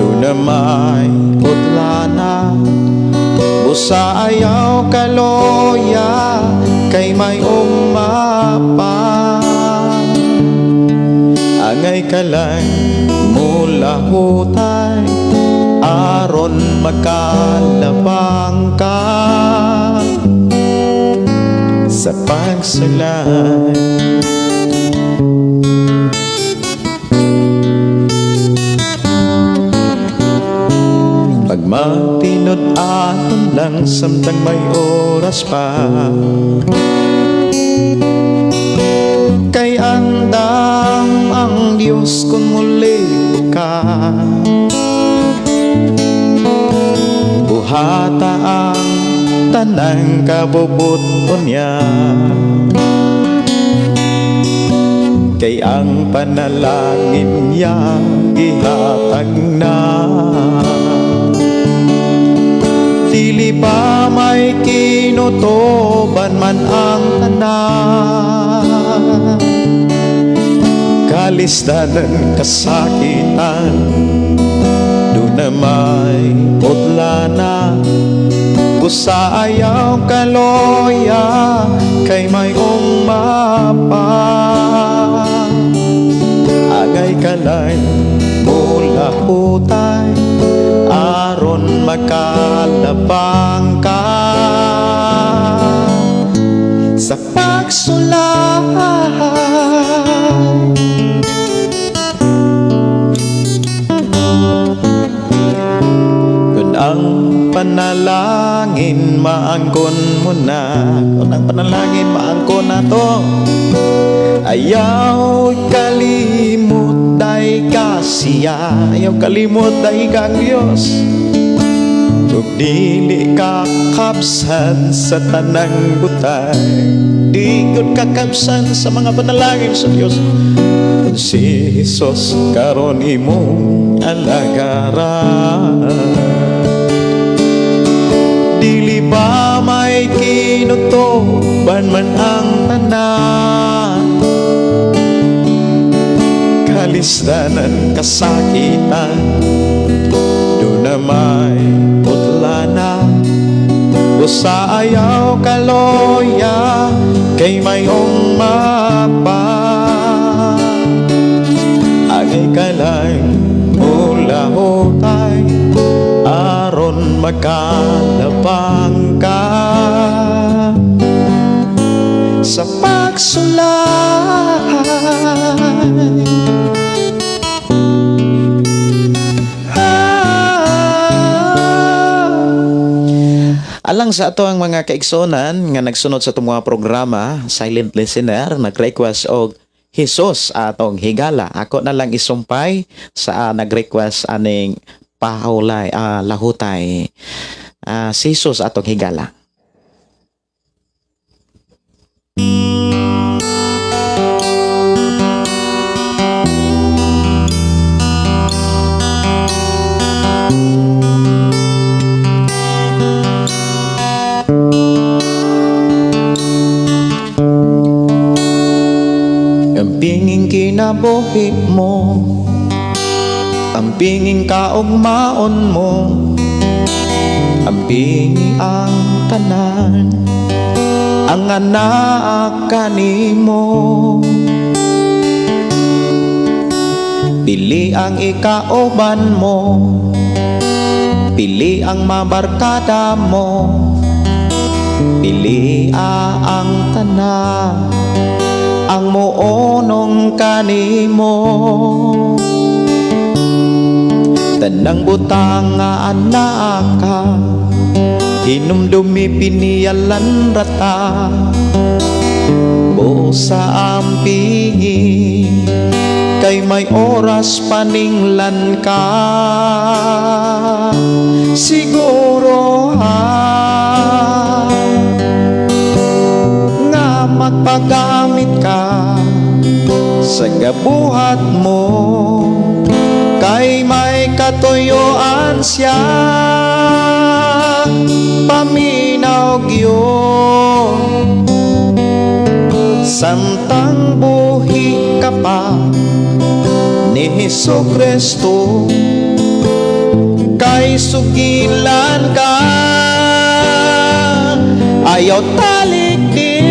duna may utlana. Busa ayaw kaloya kay may umapa. Angay ka lang mulahutay aron makalabang ka sa pagsulay. Pagmatinud-aton lang samtang may oras pa, Kay andam ang Dios kung muli ka. Buhata ang tanang kabubuton niya. Kay ang panalangin niya gihatag na. Dili pa may kinutuban man ang tanan, kalisdanan, kasakitan, doon na may putlana. Busa ayaw kaloya, kay may umapa. Angay ka lang mulahutay, aron makalabang ka sa pagsulay. Kung ang panalangin maangkon mo na, kung ang panalangin maangkon na to, ayaw kalimot day ka siya, ayaw kalimot day kang Diyos. Ug dili ka kabsan sa tanang butang, di gud ka kabsan sa mga panalangin sa Dios. Kung si Jesus karon imong alagaran, dili ba may kinutuban man ang tanan, kalisdanan, kasakitan, doon na may putlana. Busa ayaw kaloya, kay may umapa. Angay ka lang mulahutay, aron makalabang ka sa pagsulay. Alang sa ato ang mga kaigsonan nga nagsunod sa atong mga programa, silent listener, nag-request og Jesus atong higala. Ako na lang isumpay sa nag-request aning pahulay, lahutay. Si Jesus atong higala. Ang pinging kinabuhi mo, ang pinging kaugmaon mo, ang pingi ang tanan, ang anak kanimo. Pili ang ikauban mo, pili ang mabarkada mo, pili ang tanan, ang muonong kanimo. Tanang butang nga anak ka, hinumdumi piniyalan rata. Busa ang pingi, kay may oras paninglan ka. Siguro ha, nga magpagamit ka sa gabuhat mo, kay may katuyuan siya, paminaw gyud. Samtang buhi ka pa ni Hesus Kristo, kay sugilan ka, ayaw talikdi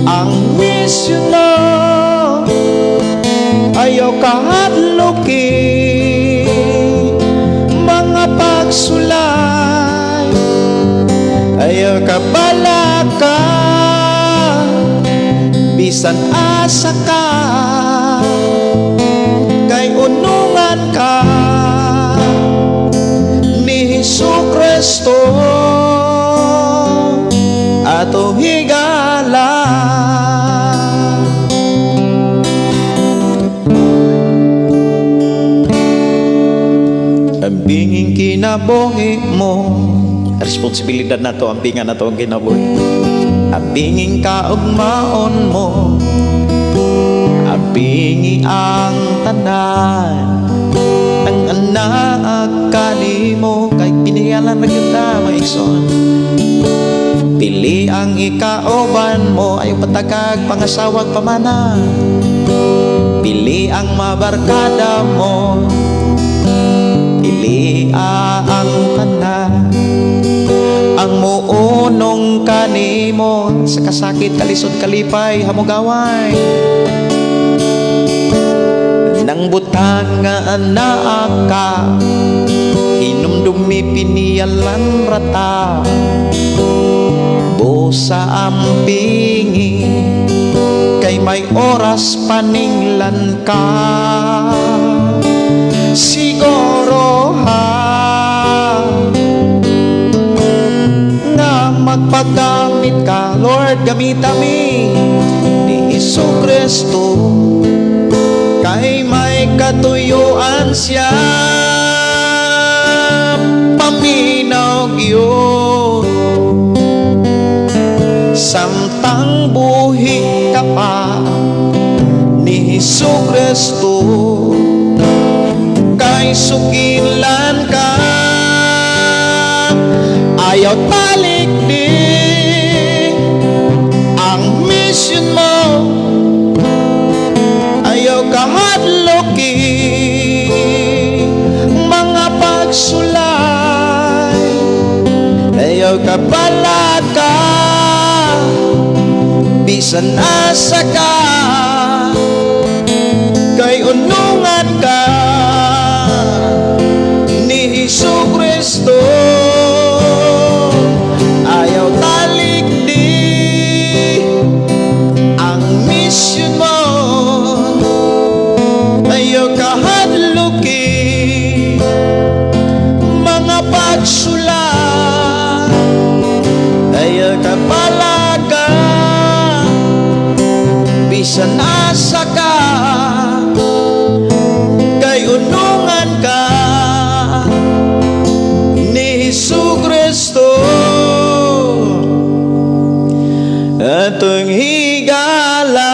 ang misyon mo, ayaw kahadluki mga pagsulay, ayaw kabalaka bisan asa ka, kay unungan ka ni Hesus Kristo ato higala. kinabuhi mo. Responsibilidad nato, ampingan nato ang kinabuhi. Ampingin kaugmaon mo, ampingi ang tanan ang anak kanimo, kay piniyalan ra gyud ta, mga igsoon. Pili ang ikauban mo, ayaw patakag pangasawag pamana. Pili ang mabarkada mo, pili ang tanan ang muunong kanimo sa kasakit, kalisod, kalipay, hamugaway nang butang nga anaa ka. Hinumdumi, piniyalan rata. Busa ampingi, kay may oras paninglan ka. Siguro ha nga magpagamit ka. Lord, gamita mi ni Hesu Kristo, kay may katuyuan siya. Paminaw gyud samtang buhi ka pa ni Hesu Kristo, kay sukilan ka. Ayaw talik di ang mission mo, ayaw kahadloki mga pagsulay, ayaw ka palaka bisan asa ka, kay unungan ka ni Hesu Kristo. Ayaw talik di ang mission mo, ayaw kahadluki mga pagsulay, ayaw ka palaka bisan asa ka, kay unungan ka ni Hesu Kristo. Atong higala.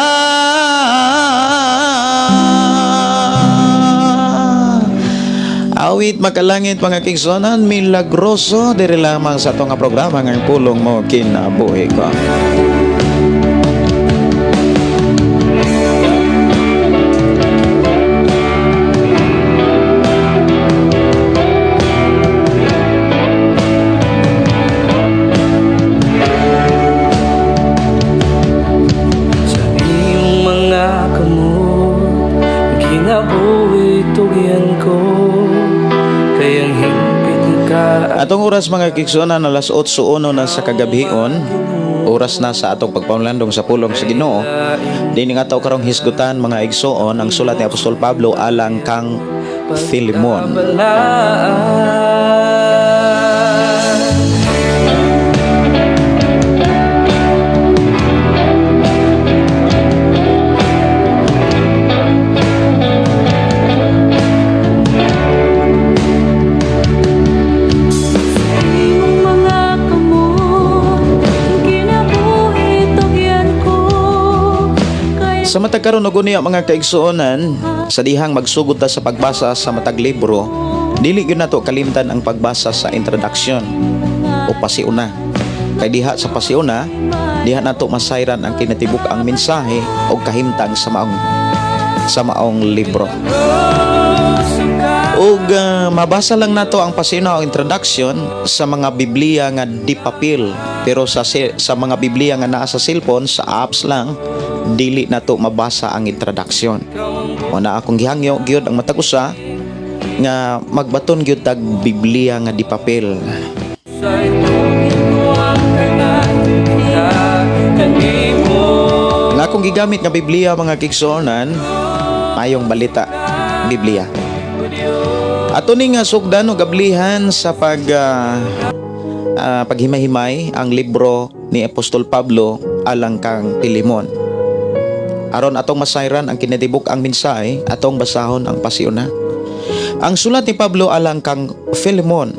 Awit makalangit, mga kaigsuonan, milagroso, diri lamang sa atong nga programa ng Pulong Mo Kinabuhi Ko. Sa iyong mga kamot, kinabuhi tugyan ko, kay ang hingpit ka. Atong oras, mga kaigsuonan, alas 8:01 na sa kagabhion, oras na sa atong pagpamulandong sa pulong sa Ginoo. Dini nga ato karong hisgutan, mga igsoon, ang sulat ni Apostol Pablo alang kang Filemon. Balaan. Imong mga kamot, kinabuhi tugyan ko, kay Sa matag karon og unya, mga kaigsuonan, sa dihang magsugod ta sa pagbasa sa matag libro, dili gyud nato kalimtan ang pagbasa sa introduction o pasiuna. Kay diha sa pasiuna, diha nato masayran ang kinatibuk ang mensahe o kahimtang sa maong libro. Ug mabasa lang nato ang pasiuna o introduction sa mga Biblia nga di papel, pero sa mga Biblia nga naa sa cellphone, sa apps lang, dili nato mabasa ang introduction. Mao na akong gihangyo gyud ang matag usa nga magbaton gyud tag Biblia nga di papel. Sa itugin ko ang tanan kanimo. Nga akong gigamit nga Biblia, mga kaigsuonan, Maayong Balita Biblia. Ato ni nga sugdan og gablihan sa paghimay-himay ang libro ni Apostol Pablo alang kang Pilimon. Aron atong masayran ang kinatibuk ang mensahe, atong basahon ang pasiuna. Ang sulat ni Pablo alang kang Filemon.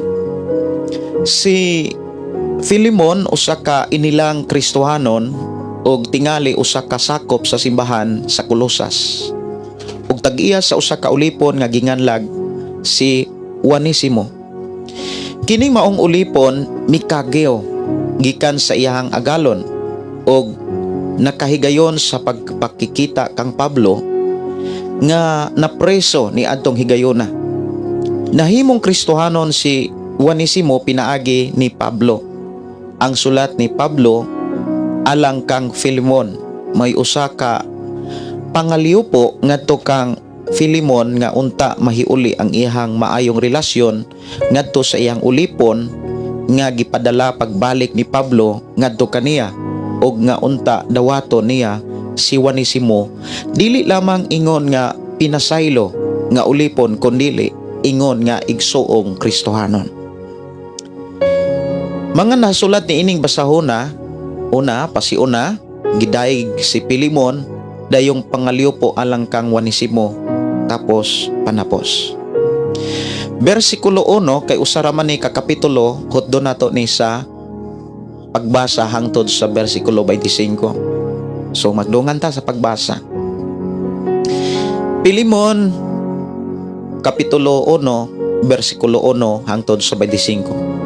Si Filemon, usa ka inilang Kristohanon ug tingali usa ka sakop sa simbahan sa Colosas. Ug tag-iya sa usa ka ulipon nga ginganlag si Onesimo. Kining maong ulipon mikageo gikan sa iyahang agalon ug nakahigayon sa pagpakikita kang Pablo nga napreso ni adtong higayona. Nahimong Kristohanon si Onesimo pinaagi ni Pablo. Ang sulat ni Pablo alang kang Filemon may usa ka pangaliupo ngadto kang Filemon nga unta mahiuli ang iyang maayong relasyon ngadto sa iyang ulipon nga gipadala pagbalik ni Pablo ngadto kaniya, og nga unta dawato niya si Onesimo dili lamang ingon nga pinasaylo nga ulipon kundili ingon nga igsuong Kristohanon. Mga nasulat ni ining basahona: una, pasiuna, gidayeg si Pilimon, dayong pangaliupo alang kang Onesimo, tapos panapos. Bersikulo 1, kay usa ra man ni ka kapitulo, hutdo nato ni sa pagbasa hangtod sa bersikulo 25. So magdungan ta sa pagbasa. Pilimon kapitulo 1 bersikulo 1 hangtod sa 25.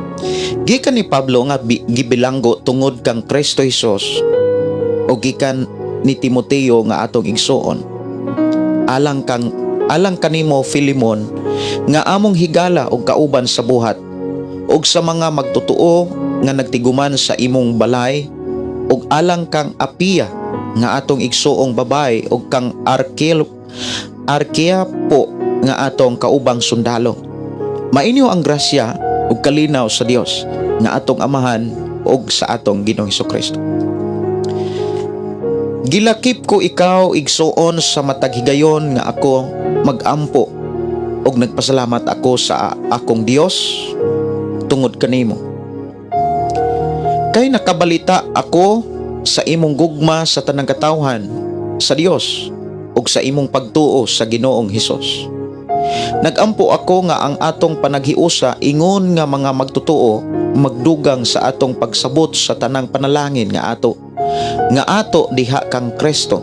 Gikan ni Pablo nga gibilanggo tungod kang Kristo Hesus o gikan ni Timoteo nga atong igsuon, alang kanimo, Filemon, nga among higala og kauban sa buhat, ug sa mga magtotoo nga nagtiguman sa imong balay, ug alang kang Apia nga atong igsuong babay ug kang Arkel Arkeapo nga atong kaubang sundalo. Mainyo ang grasya ug kalinaw sa Dios nga atong Amahan ug sa atong Ginoong Kristo. Gilakip ko ikaw, igsuon, sa matag higayon nga ako magampo ug nagpasalamat ako sa akong Dios tungod kanimo. Kay nakabalita ako sa imong gugma sa tanang katawhan sa Dios ug sa imong pagtuo sa Ginoong Hesus. Nagampo ako nga ang atong panaghiusa ingon nga mga magtotoo magdugang sa atong pagsabot sa tanang panalangin nga ato diha kang Kristo.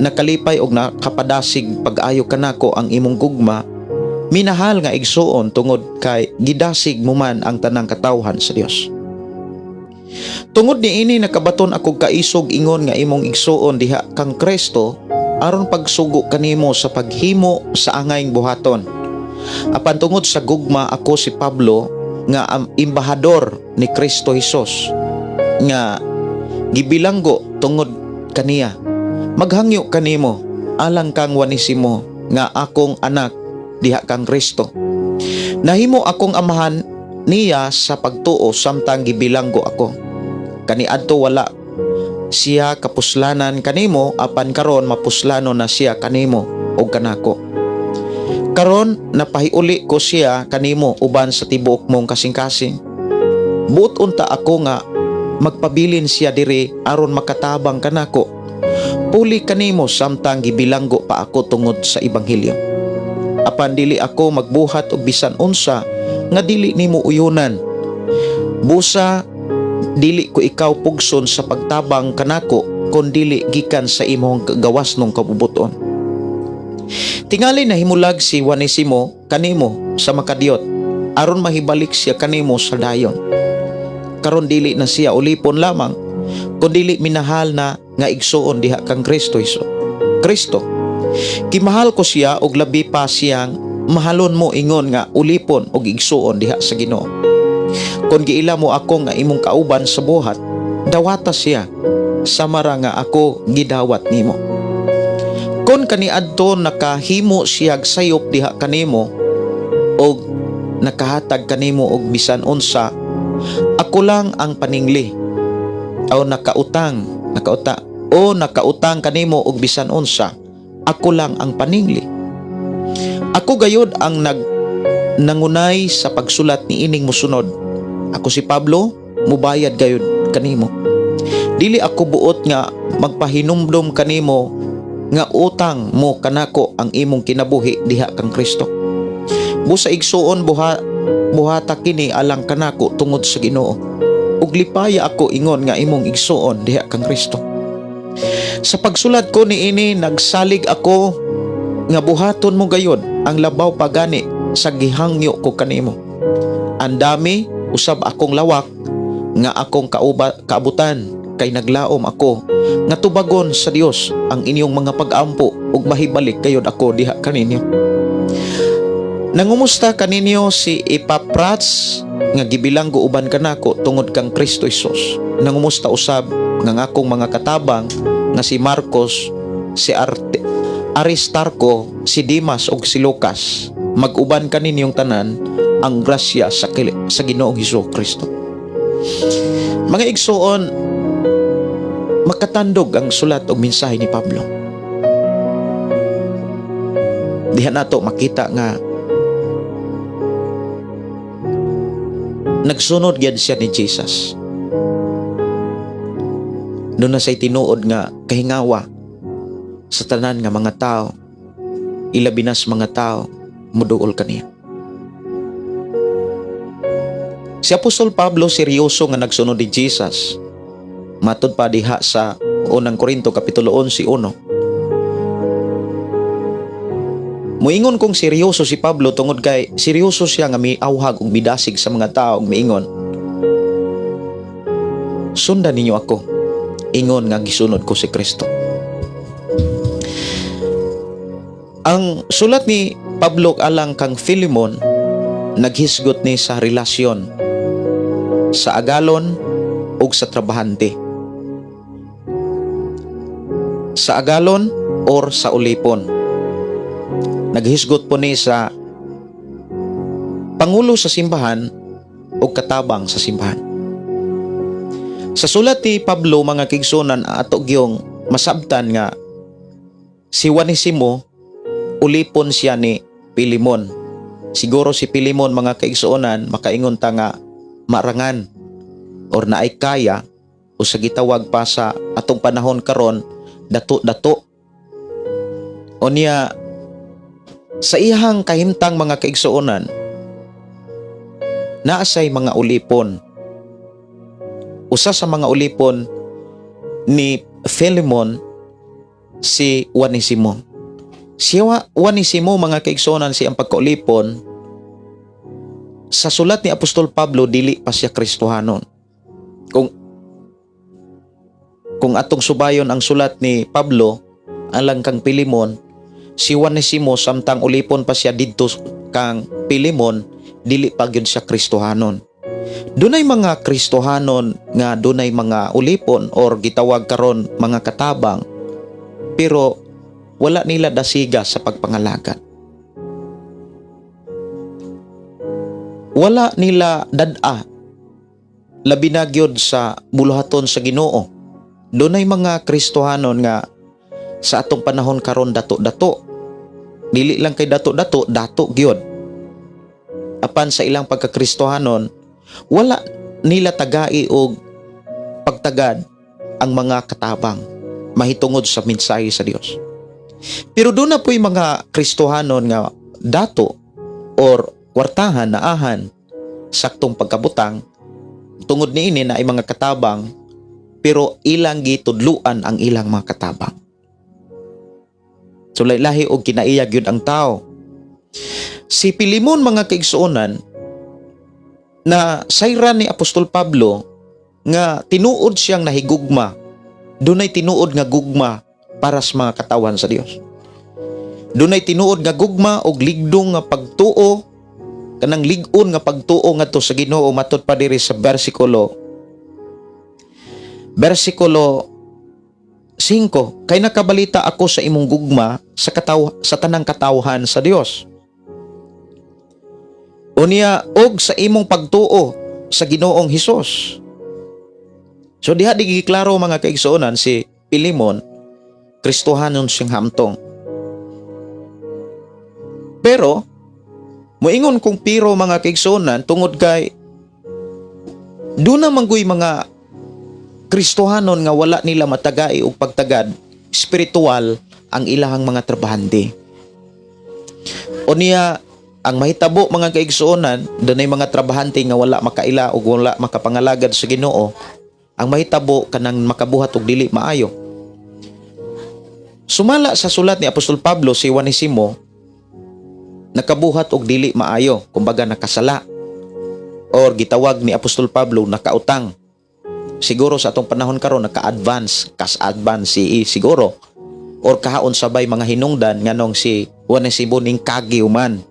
Nakalipay og nakapadasig pag-ayo kanako ang imong gugma, minahal nga igsuon, tungod kay gidasig mo man ang tanang katawhan sa Dios. Tungod niini nakabaton ako kaisog ingon nga imong igsuon diha kang Kristo aron pagsugo kanimo sa paghimo sa angayng buhaton. Apan tungod sa gugma, ako si Pablo nga embahador ni Kristo Hesus nga gibilanggo tungod kaniya, maghangyo kanimo alang kang Onesimo nga akong anak diha kang Kristo. Nahimo akong amahan niya sa pagtuo samtang gibilanggo ako. Kaniadto wala siya kapuslanan kanimo, apan karon mapuslano na siya kanimo ug kanako. Karon napahiuli ko siya kanimo uban sa tibuok mong kasing-kasing. Buot unta ako nga magpabilin siya diri aron makatabang kanako puli kanimo samtang gibilanggo pa ako tungod sa ebanghelyo. Apan dili ako magbuhat og bisan unsa nga dili nimo uyunan. Busa dili ko ikaw pugson sa pagtabang kanako kon dili gikan sa imong gawas nung kabubuton. Tingali nahimulag si Onesimo kanimo sa makadiyot aron mahibalik siya kanimo sa dayon. Karon dili na siya ulipon lamang kun dili minahal na nga igsuon diha kang Kristo Hesus. Kristo. Kimahal ko siya og labi pa siyang mahalon mo ingon nga ulipon og igsuon diha sa Ginoo. Kon giila mo ako nga imong kauban sa buhat, dawata siya samara nga ako gidawat nimo. Kon kaniadto nakahimo siyag sayop diha kanimo og nakahatag kanimo og bisan unsa, ako lang ang paningli. O nakautang, nakauta o nakautang kanimo og bisan unsa, ako lang ang paningli. Ako gayod ang nangunay sa pagsulat ni ining musunod. Ako si Pablo, mubayad gayod kanimo. Dili ako buot nga magpahinumdom kanimo nga utang mo kanako ang imong kinabuhi diha kang Kristo. Busa, igsuon, buha Buhata kini alang kanako tungod sa Ginoo. Ug lipaya ako ingon nga imong igsuon diha kang Kristo. Sa pagsulat ko niini, nagsalig ako nga buhaton mo gayod ang labaw pa gani sa gihangyo ko kanimo. Andami usab akong lawak nga akong kaabutan kay naglaom ako nga tubagon sa Dios ang inyong mga pag-ampo ug mahibalik gayod ako diha kaninyo. Nangumusta kaninyo si Epaprats nga gibilanggo uban kanako tungod kang Kristo Hesus. Nangumusta usab nga ang akong mga katabang nga si Marcos, si Aristarco, si Dimas ug si Lucas. Mag-uban kaninyong tanan ang grasya sa Ginoong Hesus Kristo. Mga igsuon, makatandog ang sulat og mensahe ni Pablo. Diha nato makita nga nagsunod gyud siya ni Jesus. Doon na siya'y tinuod nga kahingawa sa tanan nga mga tao, ilabi nas mga tao muduol kaniya. Si Apostol Pablo seryoso nga nagsunod ni Jesus. Matud pa diha sa unang Korinto kapitulo 11:1. Muingon kong seryoso si Pablo tungod kay seryoso siya nga miawhag ug midasig sa mga tao ug miingon, "Sundan ninyo ako, ingon nga gisunod ko si Kristo." Ang sulat ni Pablo alang kang Filemon naghisgot ni sa relasyon sa agalon ug sa trabahante. Sa agalon or sa ulipon. Naghisgot po ni sa pangulo sa simbahan o katabang sa simbahan. Sa sulat ni Pablo, mga kigsunan, ato gyung masabtan nga si Onesimo ulipon siya ni Pilimon. Siguro si Pilimon, mga kaigsuonan, makaingon ta nga marangan or naay kaya o sa gitawag pa sa atong panahon karon, dato-dato. Unya sa iyang kahimtang, mga kaigsuonan, naasay mga ulipon. Usa sa mga ulipon ni Philemon si Onesimo. Si Onesimo, mga kaigsuonan, siyang pagkaulipon sa sulat ni Apostol Pablo, dili pa siya Kristohanon. Kung atong subayon ang sulat ni Pablo alang kang Pilimon, si Onesimo samtang ulipon pa siya didto kang Pilimon, dili pa gyud siya Kristohanon. Dunay mga Kristohanon nga dunay mga ulipon or gitawag karon mga katabang, pero wala nila dasiga sa pagpangalagad. Wala nila dad-a labi na gyud sa buluhaton sa Ginoo. Dunay mga Kristohanon nga sa atong panahon karon dato-dato. Dili lang kay dato-dato, dato gyud. Apan sa ilang pagkakristohanon, wala nila tagai og pagtagad ang mga katabang mahitungod sa mensahe sa Dios. Pero doon na po'y mga Kristohanon nga dato or kwartahan naahan saktong pagkabutang, tungod niini na ay mga katabang, pero ilang gitudluan ang ilang mga katabang. So lahi og kinaiya gyud ang tao. Si Pilimon, mga kaigsuonan, na sayran ni Apostol Pablo nga tinuod siyang nahigugma. Dunay tinuod nga gugma para sa mga katawan sa Dios. Dunay tinuod nga gugma og ligdong nga pagtuo, kanang lig-on nga pagtuo ngadto sa Ginoo, matud pa diri sa versikulo 5, kay nakabalita ako sa imong gugma sa tanang katawhan sa Dios. Unya og sa imong pagtuo sa Ginoong Hesus. So diha di giklaro, mga kaigsuonan, si Pilimon Kristohanon siyang hamtong. Pero moingon kong pero, mga kaigsuonan, tungod kay doon na mangguy mga Kristohanon nga wala nila matagai og pagtagad spiritual ang ilahang mga trabahante. Unya Ang mahitabo, mga kaigsuonan, dunay mga trabahante nga wala makaila ug wala makapangalagad sa Ginoo. Ang mahitabo, kanang makabuhat og dili maayo. Sumala sa sulat ni Apostol Pablo, si Onesimo nakabuhat og dili maayo, kumbaga nakasala or gitawag ni Apostol Pablo nakautang. Siguro sa atong panahon karon, naka-advance, cash advance si siguro or kahaon sabay mga hinungdan nganong si Onesimo ning kagiw man.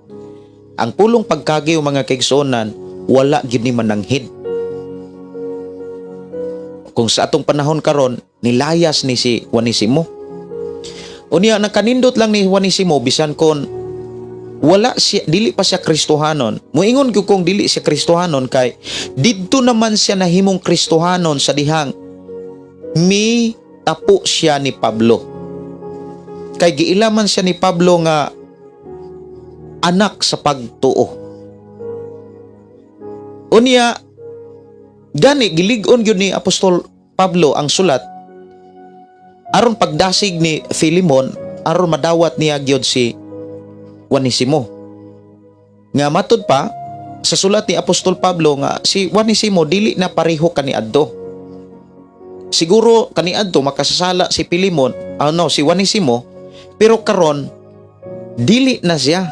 Ang pulong pagkagiw, mga kaigsuonan, wala gyud ni mananghid. Kung sa atong panahon karon, nilayas ni si Onesimo. Unya nakanindot lang ni Onesimo, bisan kon wala siya, dili pa siya Kristohanon. Muingon gyud kong dili siya Kristohanon kay didto naman siya nahimong Kristohanon sa dihang mi tapo siya ni Pablo. Kay giilaman siya ni Pablo nga anak sa pagtuo. Unya gani gilig-on gyud ni Apostol Pablo ang sulat aron pagdasig ni Filemon, aron madawat niya gyud si Onesimo. Nga matud pa sa sulat ni Apostol Pablo nga si Onesimo dili na pareho kaniadto. Siguro kaniadto makasasala si Filemon, ano, si Onesimo, pero karon dili na siya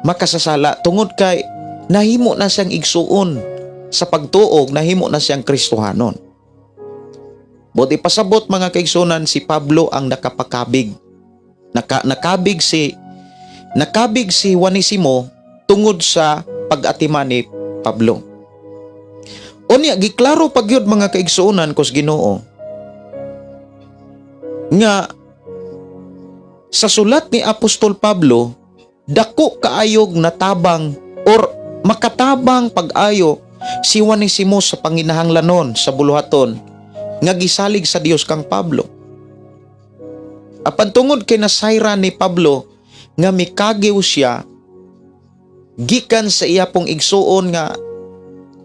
makasasala tungod kay nahimo na siyang igsuon sa pagtuo, nahimo na siyang Kristohanon. Buot ipasabot, mga kaigsunan, si Pablo ang nakapakabig. Nakabig si Onesimo tungod sa pag-atiman ni Pablo. Unya giklaro pa gyud, mga kaigsuonan kos Ginoo, nga sa sulat ni Apostol Pablo dako kaayog natabang or makatabang pag-ayo si Onesimo sa panginahanglanon sa buluhaton nga gisalig sa Dios kang Pablo. Apan tungod kay nasayra ni Pablo nga mikagiw siya gikan sa iya pong igsuon nga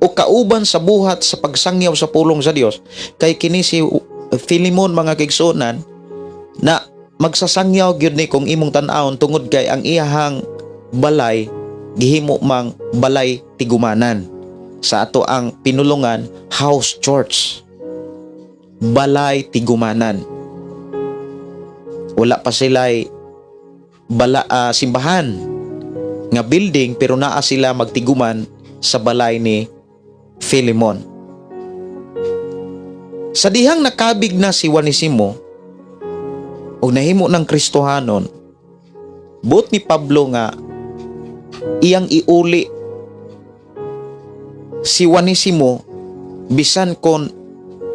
o kauban sa buhat sa pagsangyaw sa pulong sa Dios, kay kini si Filemon, mga kaigsuonan, na magsasangyaw gyud ni kung imong tan-awon tungod kay ang iyahang balay gihimo mang balay tigumanan, sa ato ang pinulungan, house church, balay tigumanan. Wala pa sila'y bala, simbahan nga building, pero naa sila magtiguman sa balay ni Filemon. Sa dihang nakabig na si Onesimo o nahimo ng Kristohanon, buot ni Pablo nga iyang iuli si Onesimo bisan kon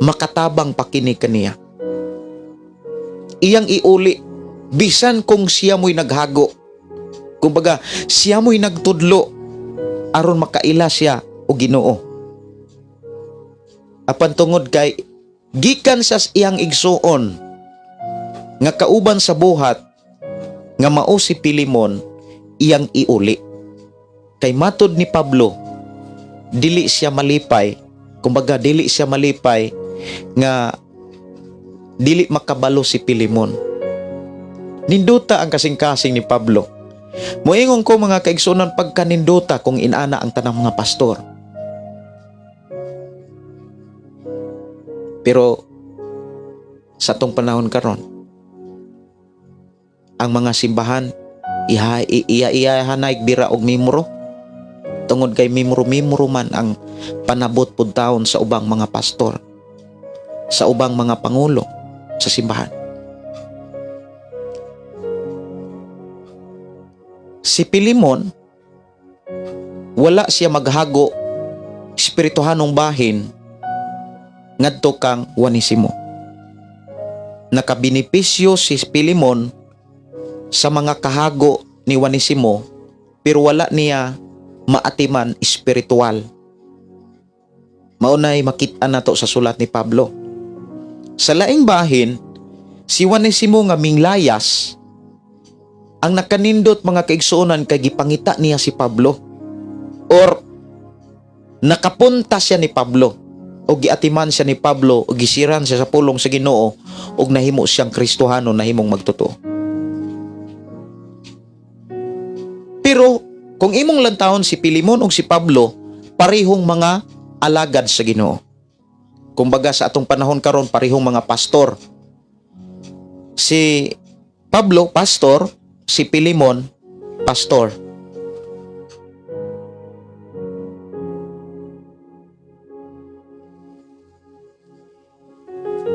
makatabang pa kini kaniya. Iyang iuli bisan kung siya mo'y naghago. Kumbaga, siya mo'y nagtudlo aron makaila siya o Ginoo. Apan tungod kay gikan sa iyang igsuon nga kauban sa buhat nga mao si Pilimon, iyang iuli. Kay matod ni Pablo, dili siya malipay, kumbaga dili siya malipay nga dili makabalo si Pilimon. Ninduta ang kasing-kasing ni Pablo. Moingon ko, mga kaigsunan, pagkaninduta kung inana ang tanang mga pastor. Pero sa atong panahon karon, ang mga simbahan iha iya iyahanay bira og mimro tungod kay mimro-mimro man ang panabot pud taon sa ubang mga pastor, sa ubang mga pangulo sa simbahan. Si Pilimon, wala siya maghago espirituhanong bahin ngadto kang Onesimo. Nakabenepisyo si Pilimon sa mga kahago ni Onesimo, pero wala niya maatiman espiritual. Maunay makita nato sa sulat ni Pablo. Sa laing bahin, si Onesimo nga minglayas, ang nakanindot, mga kaigsuonan, kay gipangita niya si Pablo or nakapunta siya ni Pablo o giatiman siya ni Pablo o gisiran siya sa pulong sa Ginoo ug nahimo siyang Kristohano, nahimong magtotoo. Pero Kung imong lantawon si Pilimon ug si Pablo, parehong mga alagad sa Ginoo. Kumbaga sa atong panahon karon, parehong mga pastor. Si Pablo pastor, si Pilimon pastor.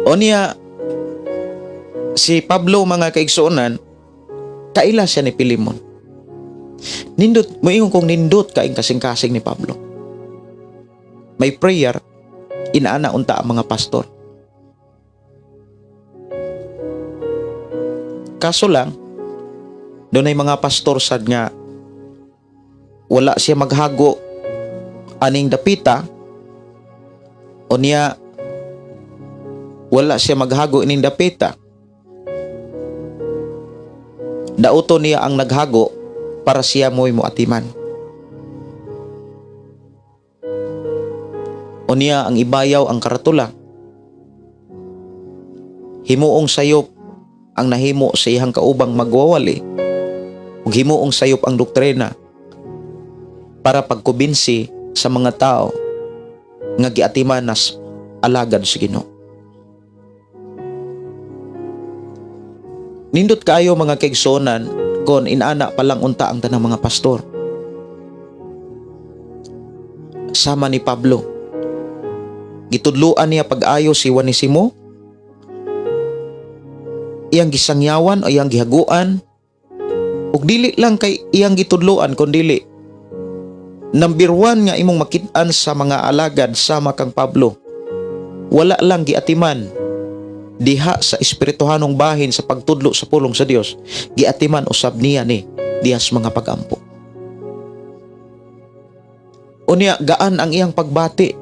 O niya, si Pablo, mga kaigsuonan, kaila siya ni Pilimon. Nindot, moingon kong nindot kaing kasing-kasing ni Pablo. May prayer, inaana unta ang mga pastor. Kaso lang, dunay mga pastor sad nga wala siya maghago aning dapita o niya wala siya maghago ining dapita. Dauto niya ang naghago para siya mo'y moatiman. O niya ang ibayaw ang karatula. Himuong sayop ang nahimo sa iyang kaubang magwawali. Ug himuong sayop ang doktrina para pagkubinsi sa mga tao nga giatiman nas alagad sa Ginoo. Nindot kaayo, mga kaigsuonan, kon inana pa lang unta ang tanang mga pastor. Sama ni Pablo. Gitudluan niya pag-ayo si Onesimo. Iyang gisangyawan o iyang gihaguan. Ug dili lang kay iyang gitudluan kun dili number one nga imong makit-an sa mga alagad sama kang Pablo. Wala lang giatiman diha sa espirituhanong bahin sa pagtudlo sa pulong sa Dios, giatiman usab niya ni diha sa mga pagampo. Unya gaan ang iyang pagbati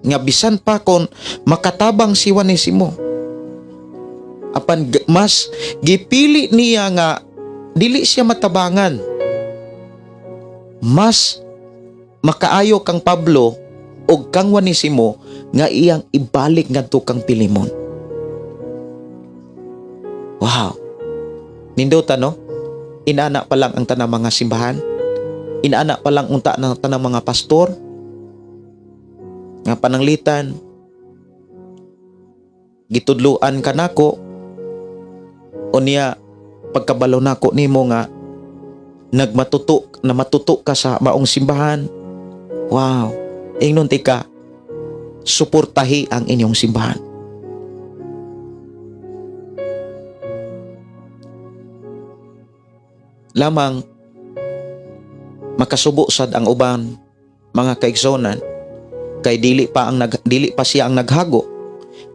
nga bisan pa kon makatabang si Onesimo, apan mas gipili niya nga dili siya matabangan, mas makaayo kang Pablo og kang Onesimo nga iyang ibalik ngadto kang Pilimon. Wow. Nindota, no? Inana pa lang ang tanang mga simbahan. Inana pa lang unta ng tanang mga pastor. Nga pananglitan gitudluan ka nako, unya pagkabalo nako nimo nga nagmatuto na matuto ka sa maong simbahan. Wow. Ingnon tika, suportahi ang inyong simbahan. Lamang makasubo sad ang uban, mga kaigsonan, kay dili pa siya ang naghago,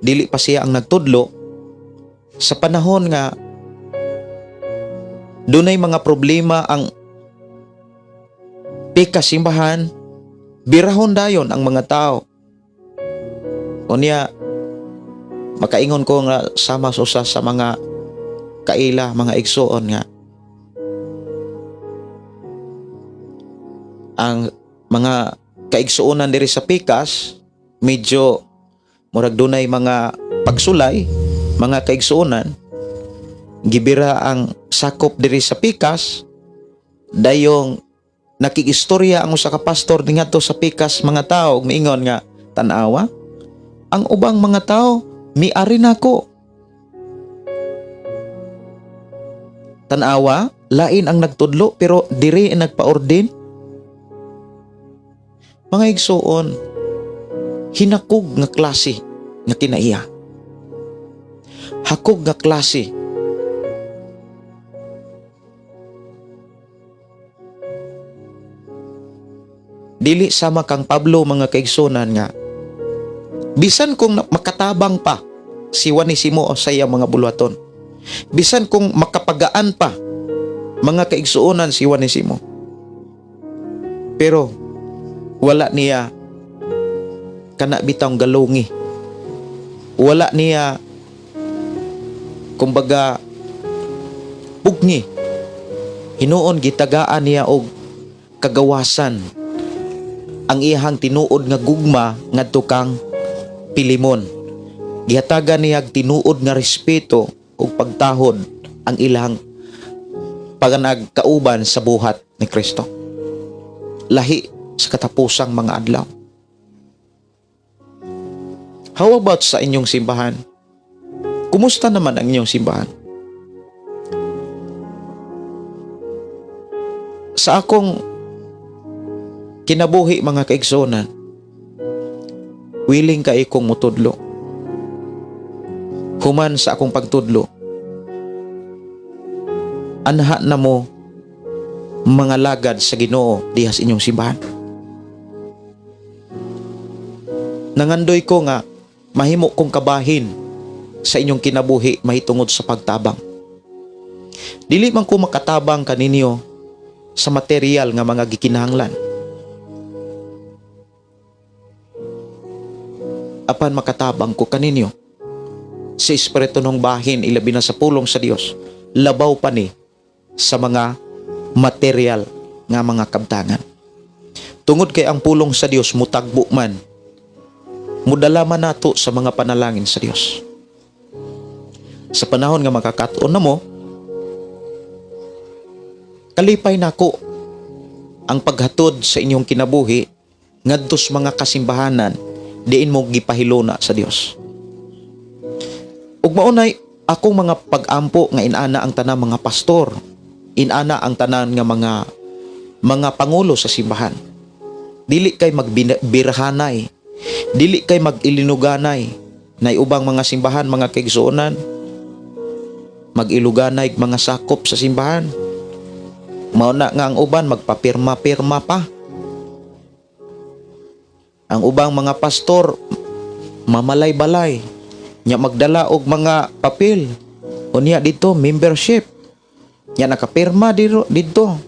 dili pa siya ang nagtudlo sa panahon nga dunay mga problema ang pika simbahan, birahon dayon ang mga tao. Unya makaingon ko nga sama sa usa sa mga kaila, mga igsuon, nga ang mga kaigsuonan diri sa Pikas medyo murag dunay mga pagsulay, mga kaigsuonan. Gibira ang sakop diri sa Pikas. Dayong nakigistorya ang usa ka pastor ngadto sa Pikas mga tao ug miingon nga, "Tan-awa ang ubang mga tao miari nako. Tan-awa, lain ang nagtudlo pero diri ang nagpa-ordain." Mga igsuon, hinakog nga klase nga kinaiya, hakog nga klase. Dili sama kang Pablo, mga kaigsunan, nga bisan kung makatabang pa si Onesimo sa iyang mga buluhaton, bisan kung makapagaan pa, mga kaigsuonan, si Onesimo, pero wala niya kana bitang galungi, wala niya kumbaga pugni. Hinuon gitagaan niya og kagawasan ang iyahang tinuod nga gugma ngadto kang Pilimon. Gihatagan niya og tinuod nga respeto ug pagtahod ang ilang paganagkauban sa buhat ni Kristo. Lahi sa katapusang mga adlaw. How about sa inyong simbahan? Kumusta naman ang inyong simbahan? Sa akong kinabuhi, mga kaigsunan, willing kay kong mutudlo. Human sa akong pagtudlo, anha na mo mga lagad sa Ginoo diha sa inyong simbahan. Nangandoy ko nga mahimo kong kabahin sa inyong kinabuhi mahitungod sa pagtabang. Dili man ko makatabang kaninyo sa material nga mga gikinahanglan. Apan makatabang ko kaninyo sa espiritunong bahin, ilabi na sa pulong sa Dios, labaw pa ni sa mga material nga mga kabtangan. Tungod kay ang pulong sa Dios mutagbo man, mudala man nato sa mga panalangin sa Dios. Sa panahon nga makakatuon na mo, kalipay nako ang paghatod sa inyong kinabuhi ngadto sa mga kasimbahanan diin mo gipahiluna sa Dios. Ug maunay akong mga pag-ampo nga inana ang tanang mga pastor, inana ang tanan nga mga pangulo sa simbahan. Dili kay magbirhanay, dili kay mag-ilinuganay. Nay ubang mga simbahan, mga kaigsuonan, mag-iluganay mga sakop sa simbahan. Mao na nga ang uban magpapirma-pirma pa. Ang ubang mga pastor mamalay-balay nya magdala og mga papel. Unya dito membership. Nya nakapirma diro didto.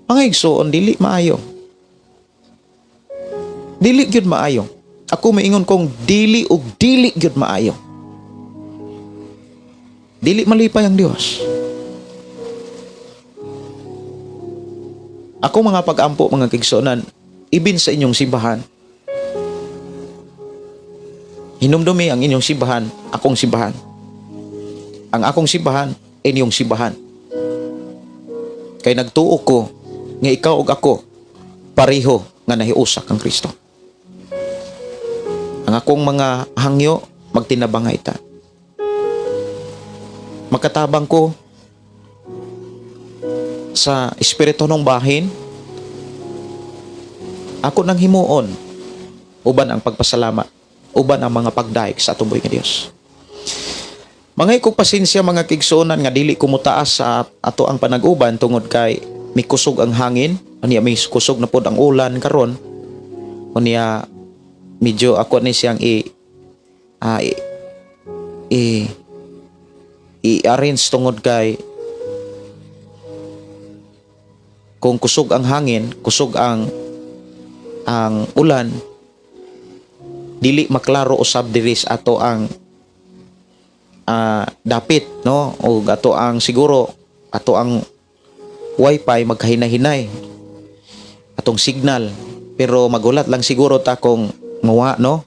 Mga igsoon, dili maayo. Dili gyud maayo. Ako maingon kong dili og dili gyud maayo. Dili malipay ang Dios. Ako mga pag-ampo, mga kigsuonan, ibin sa inyong simbahan. Hinumdumi ang inyong simbahan, akong simbahan. Ang akong simbahan, inyong simbahan. Kay nagtuo ko nga ikaw ug ako pareho nga nahiusak kang Kristo. Ang akong mga hangyo magtinabangay ta. Makatabang ko sa espiritu ng bahin, ako nang himuon uban ang pagpasalamat, uban ang mga pagdaig sa atong buhi nga Dios. Mga ikog pasensya, mga kigsuonan, nga dili ko mutaas sa ato ang panag-uban tungod kay may kusog ang hangin, unya may kusog na pod ang ulan karon. Unya medyo ako ni siyang i i, ah, i i-arrange tungod kay kung kusog ang hangin, kusog ang ulan, dili maklaro usab diri sa ato ang dapit, no, o ato ang siguro ato ang wifi magkahinahinay atong signal, pero magulat lang siguro ta kung mawa, no.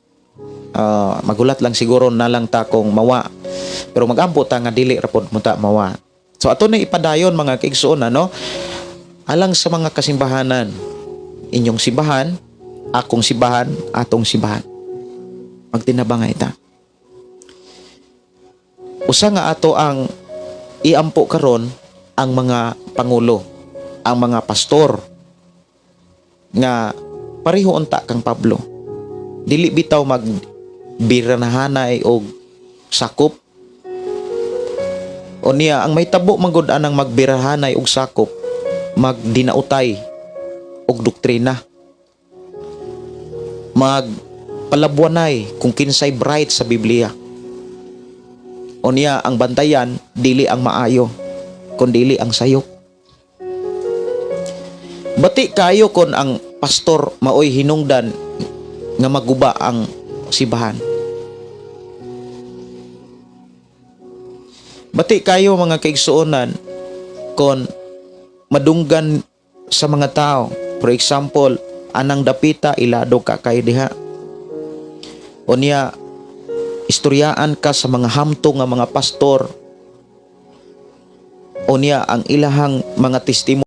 Magulat lang siguro na lang ta kung mawa, pero magampo ta nga dili ra pod mo ta mawa. So ato na ipadayon, mga kaigsuon, ano, alang sa mga kasimbahanan, inyong simbahan, akong simbahan, atong simbahan, magtinabangay ta. Usa nga ato ang iampo karon ang mga pangulo, ang mga pastor nga pareho unta kang Pablo. Dili bitaw mag biranahanay og sakop. O niya ang may tabo manggod anang magbirahanay og sakop, magdinautay og doktrina. Magpalabwanay kung kinsay bright sa Biblia. O niya ang bantayan dili ang maayo kun dili ang sayop. Bati kayo kon ang pastor maoy hinungdan nga maguba ang simbahan. Bati kayo, mga kaigsuonan, kon madunggan sa mga tao. For example, anang dapita ilado ka kay diha. O niya istoryaan ka sa mga hamtong nga mga pastor. O niya ang ilahang mga testimony.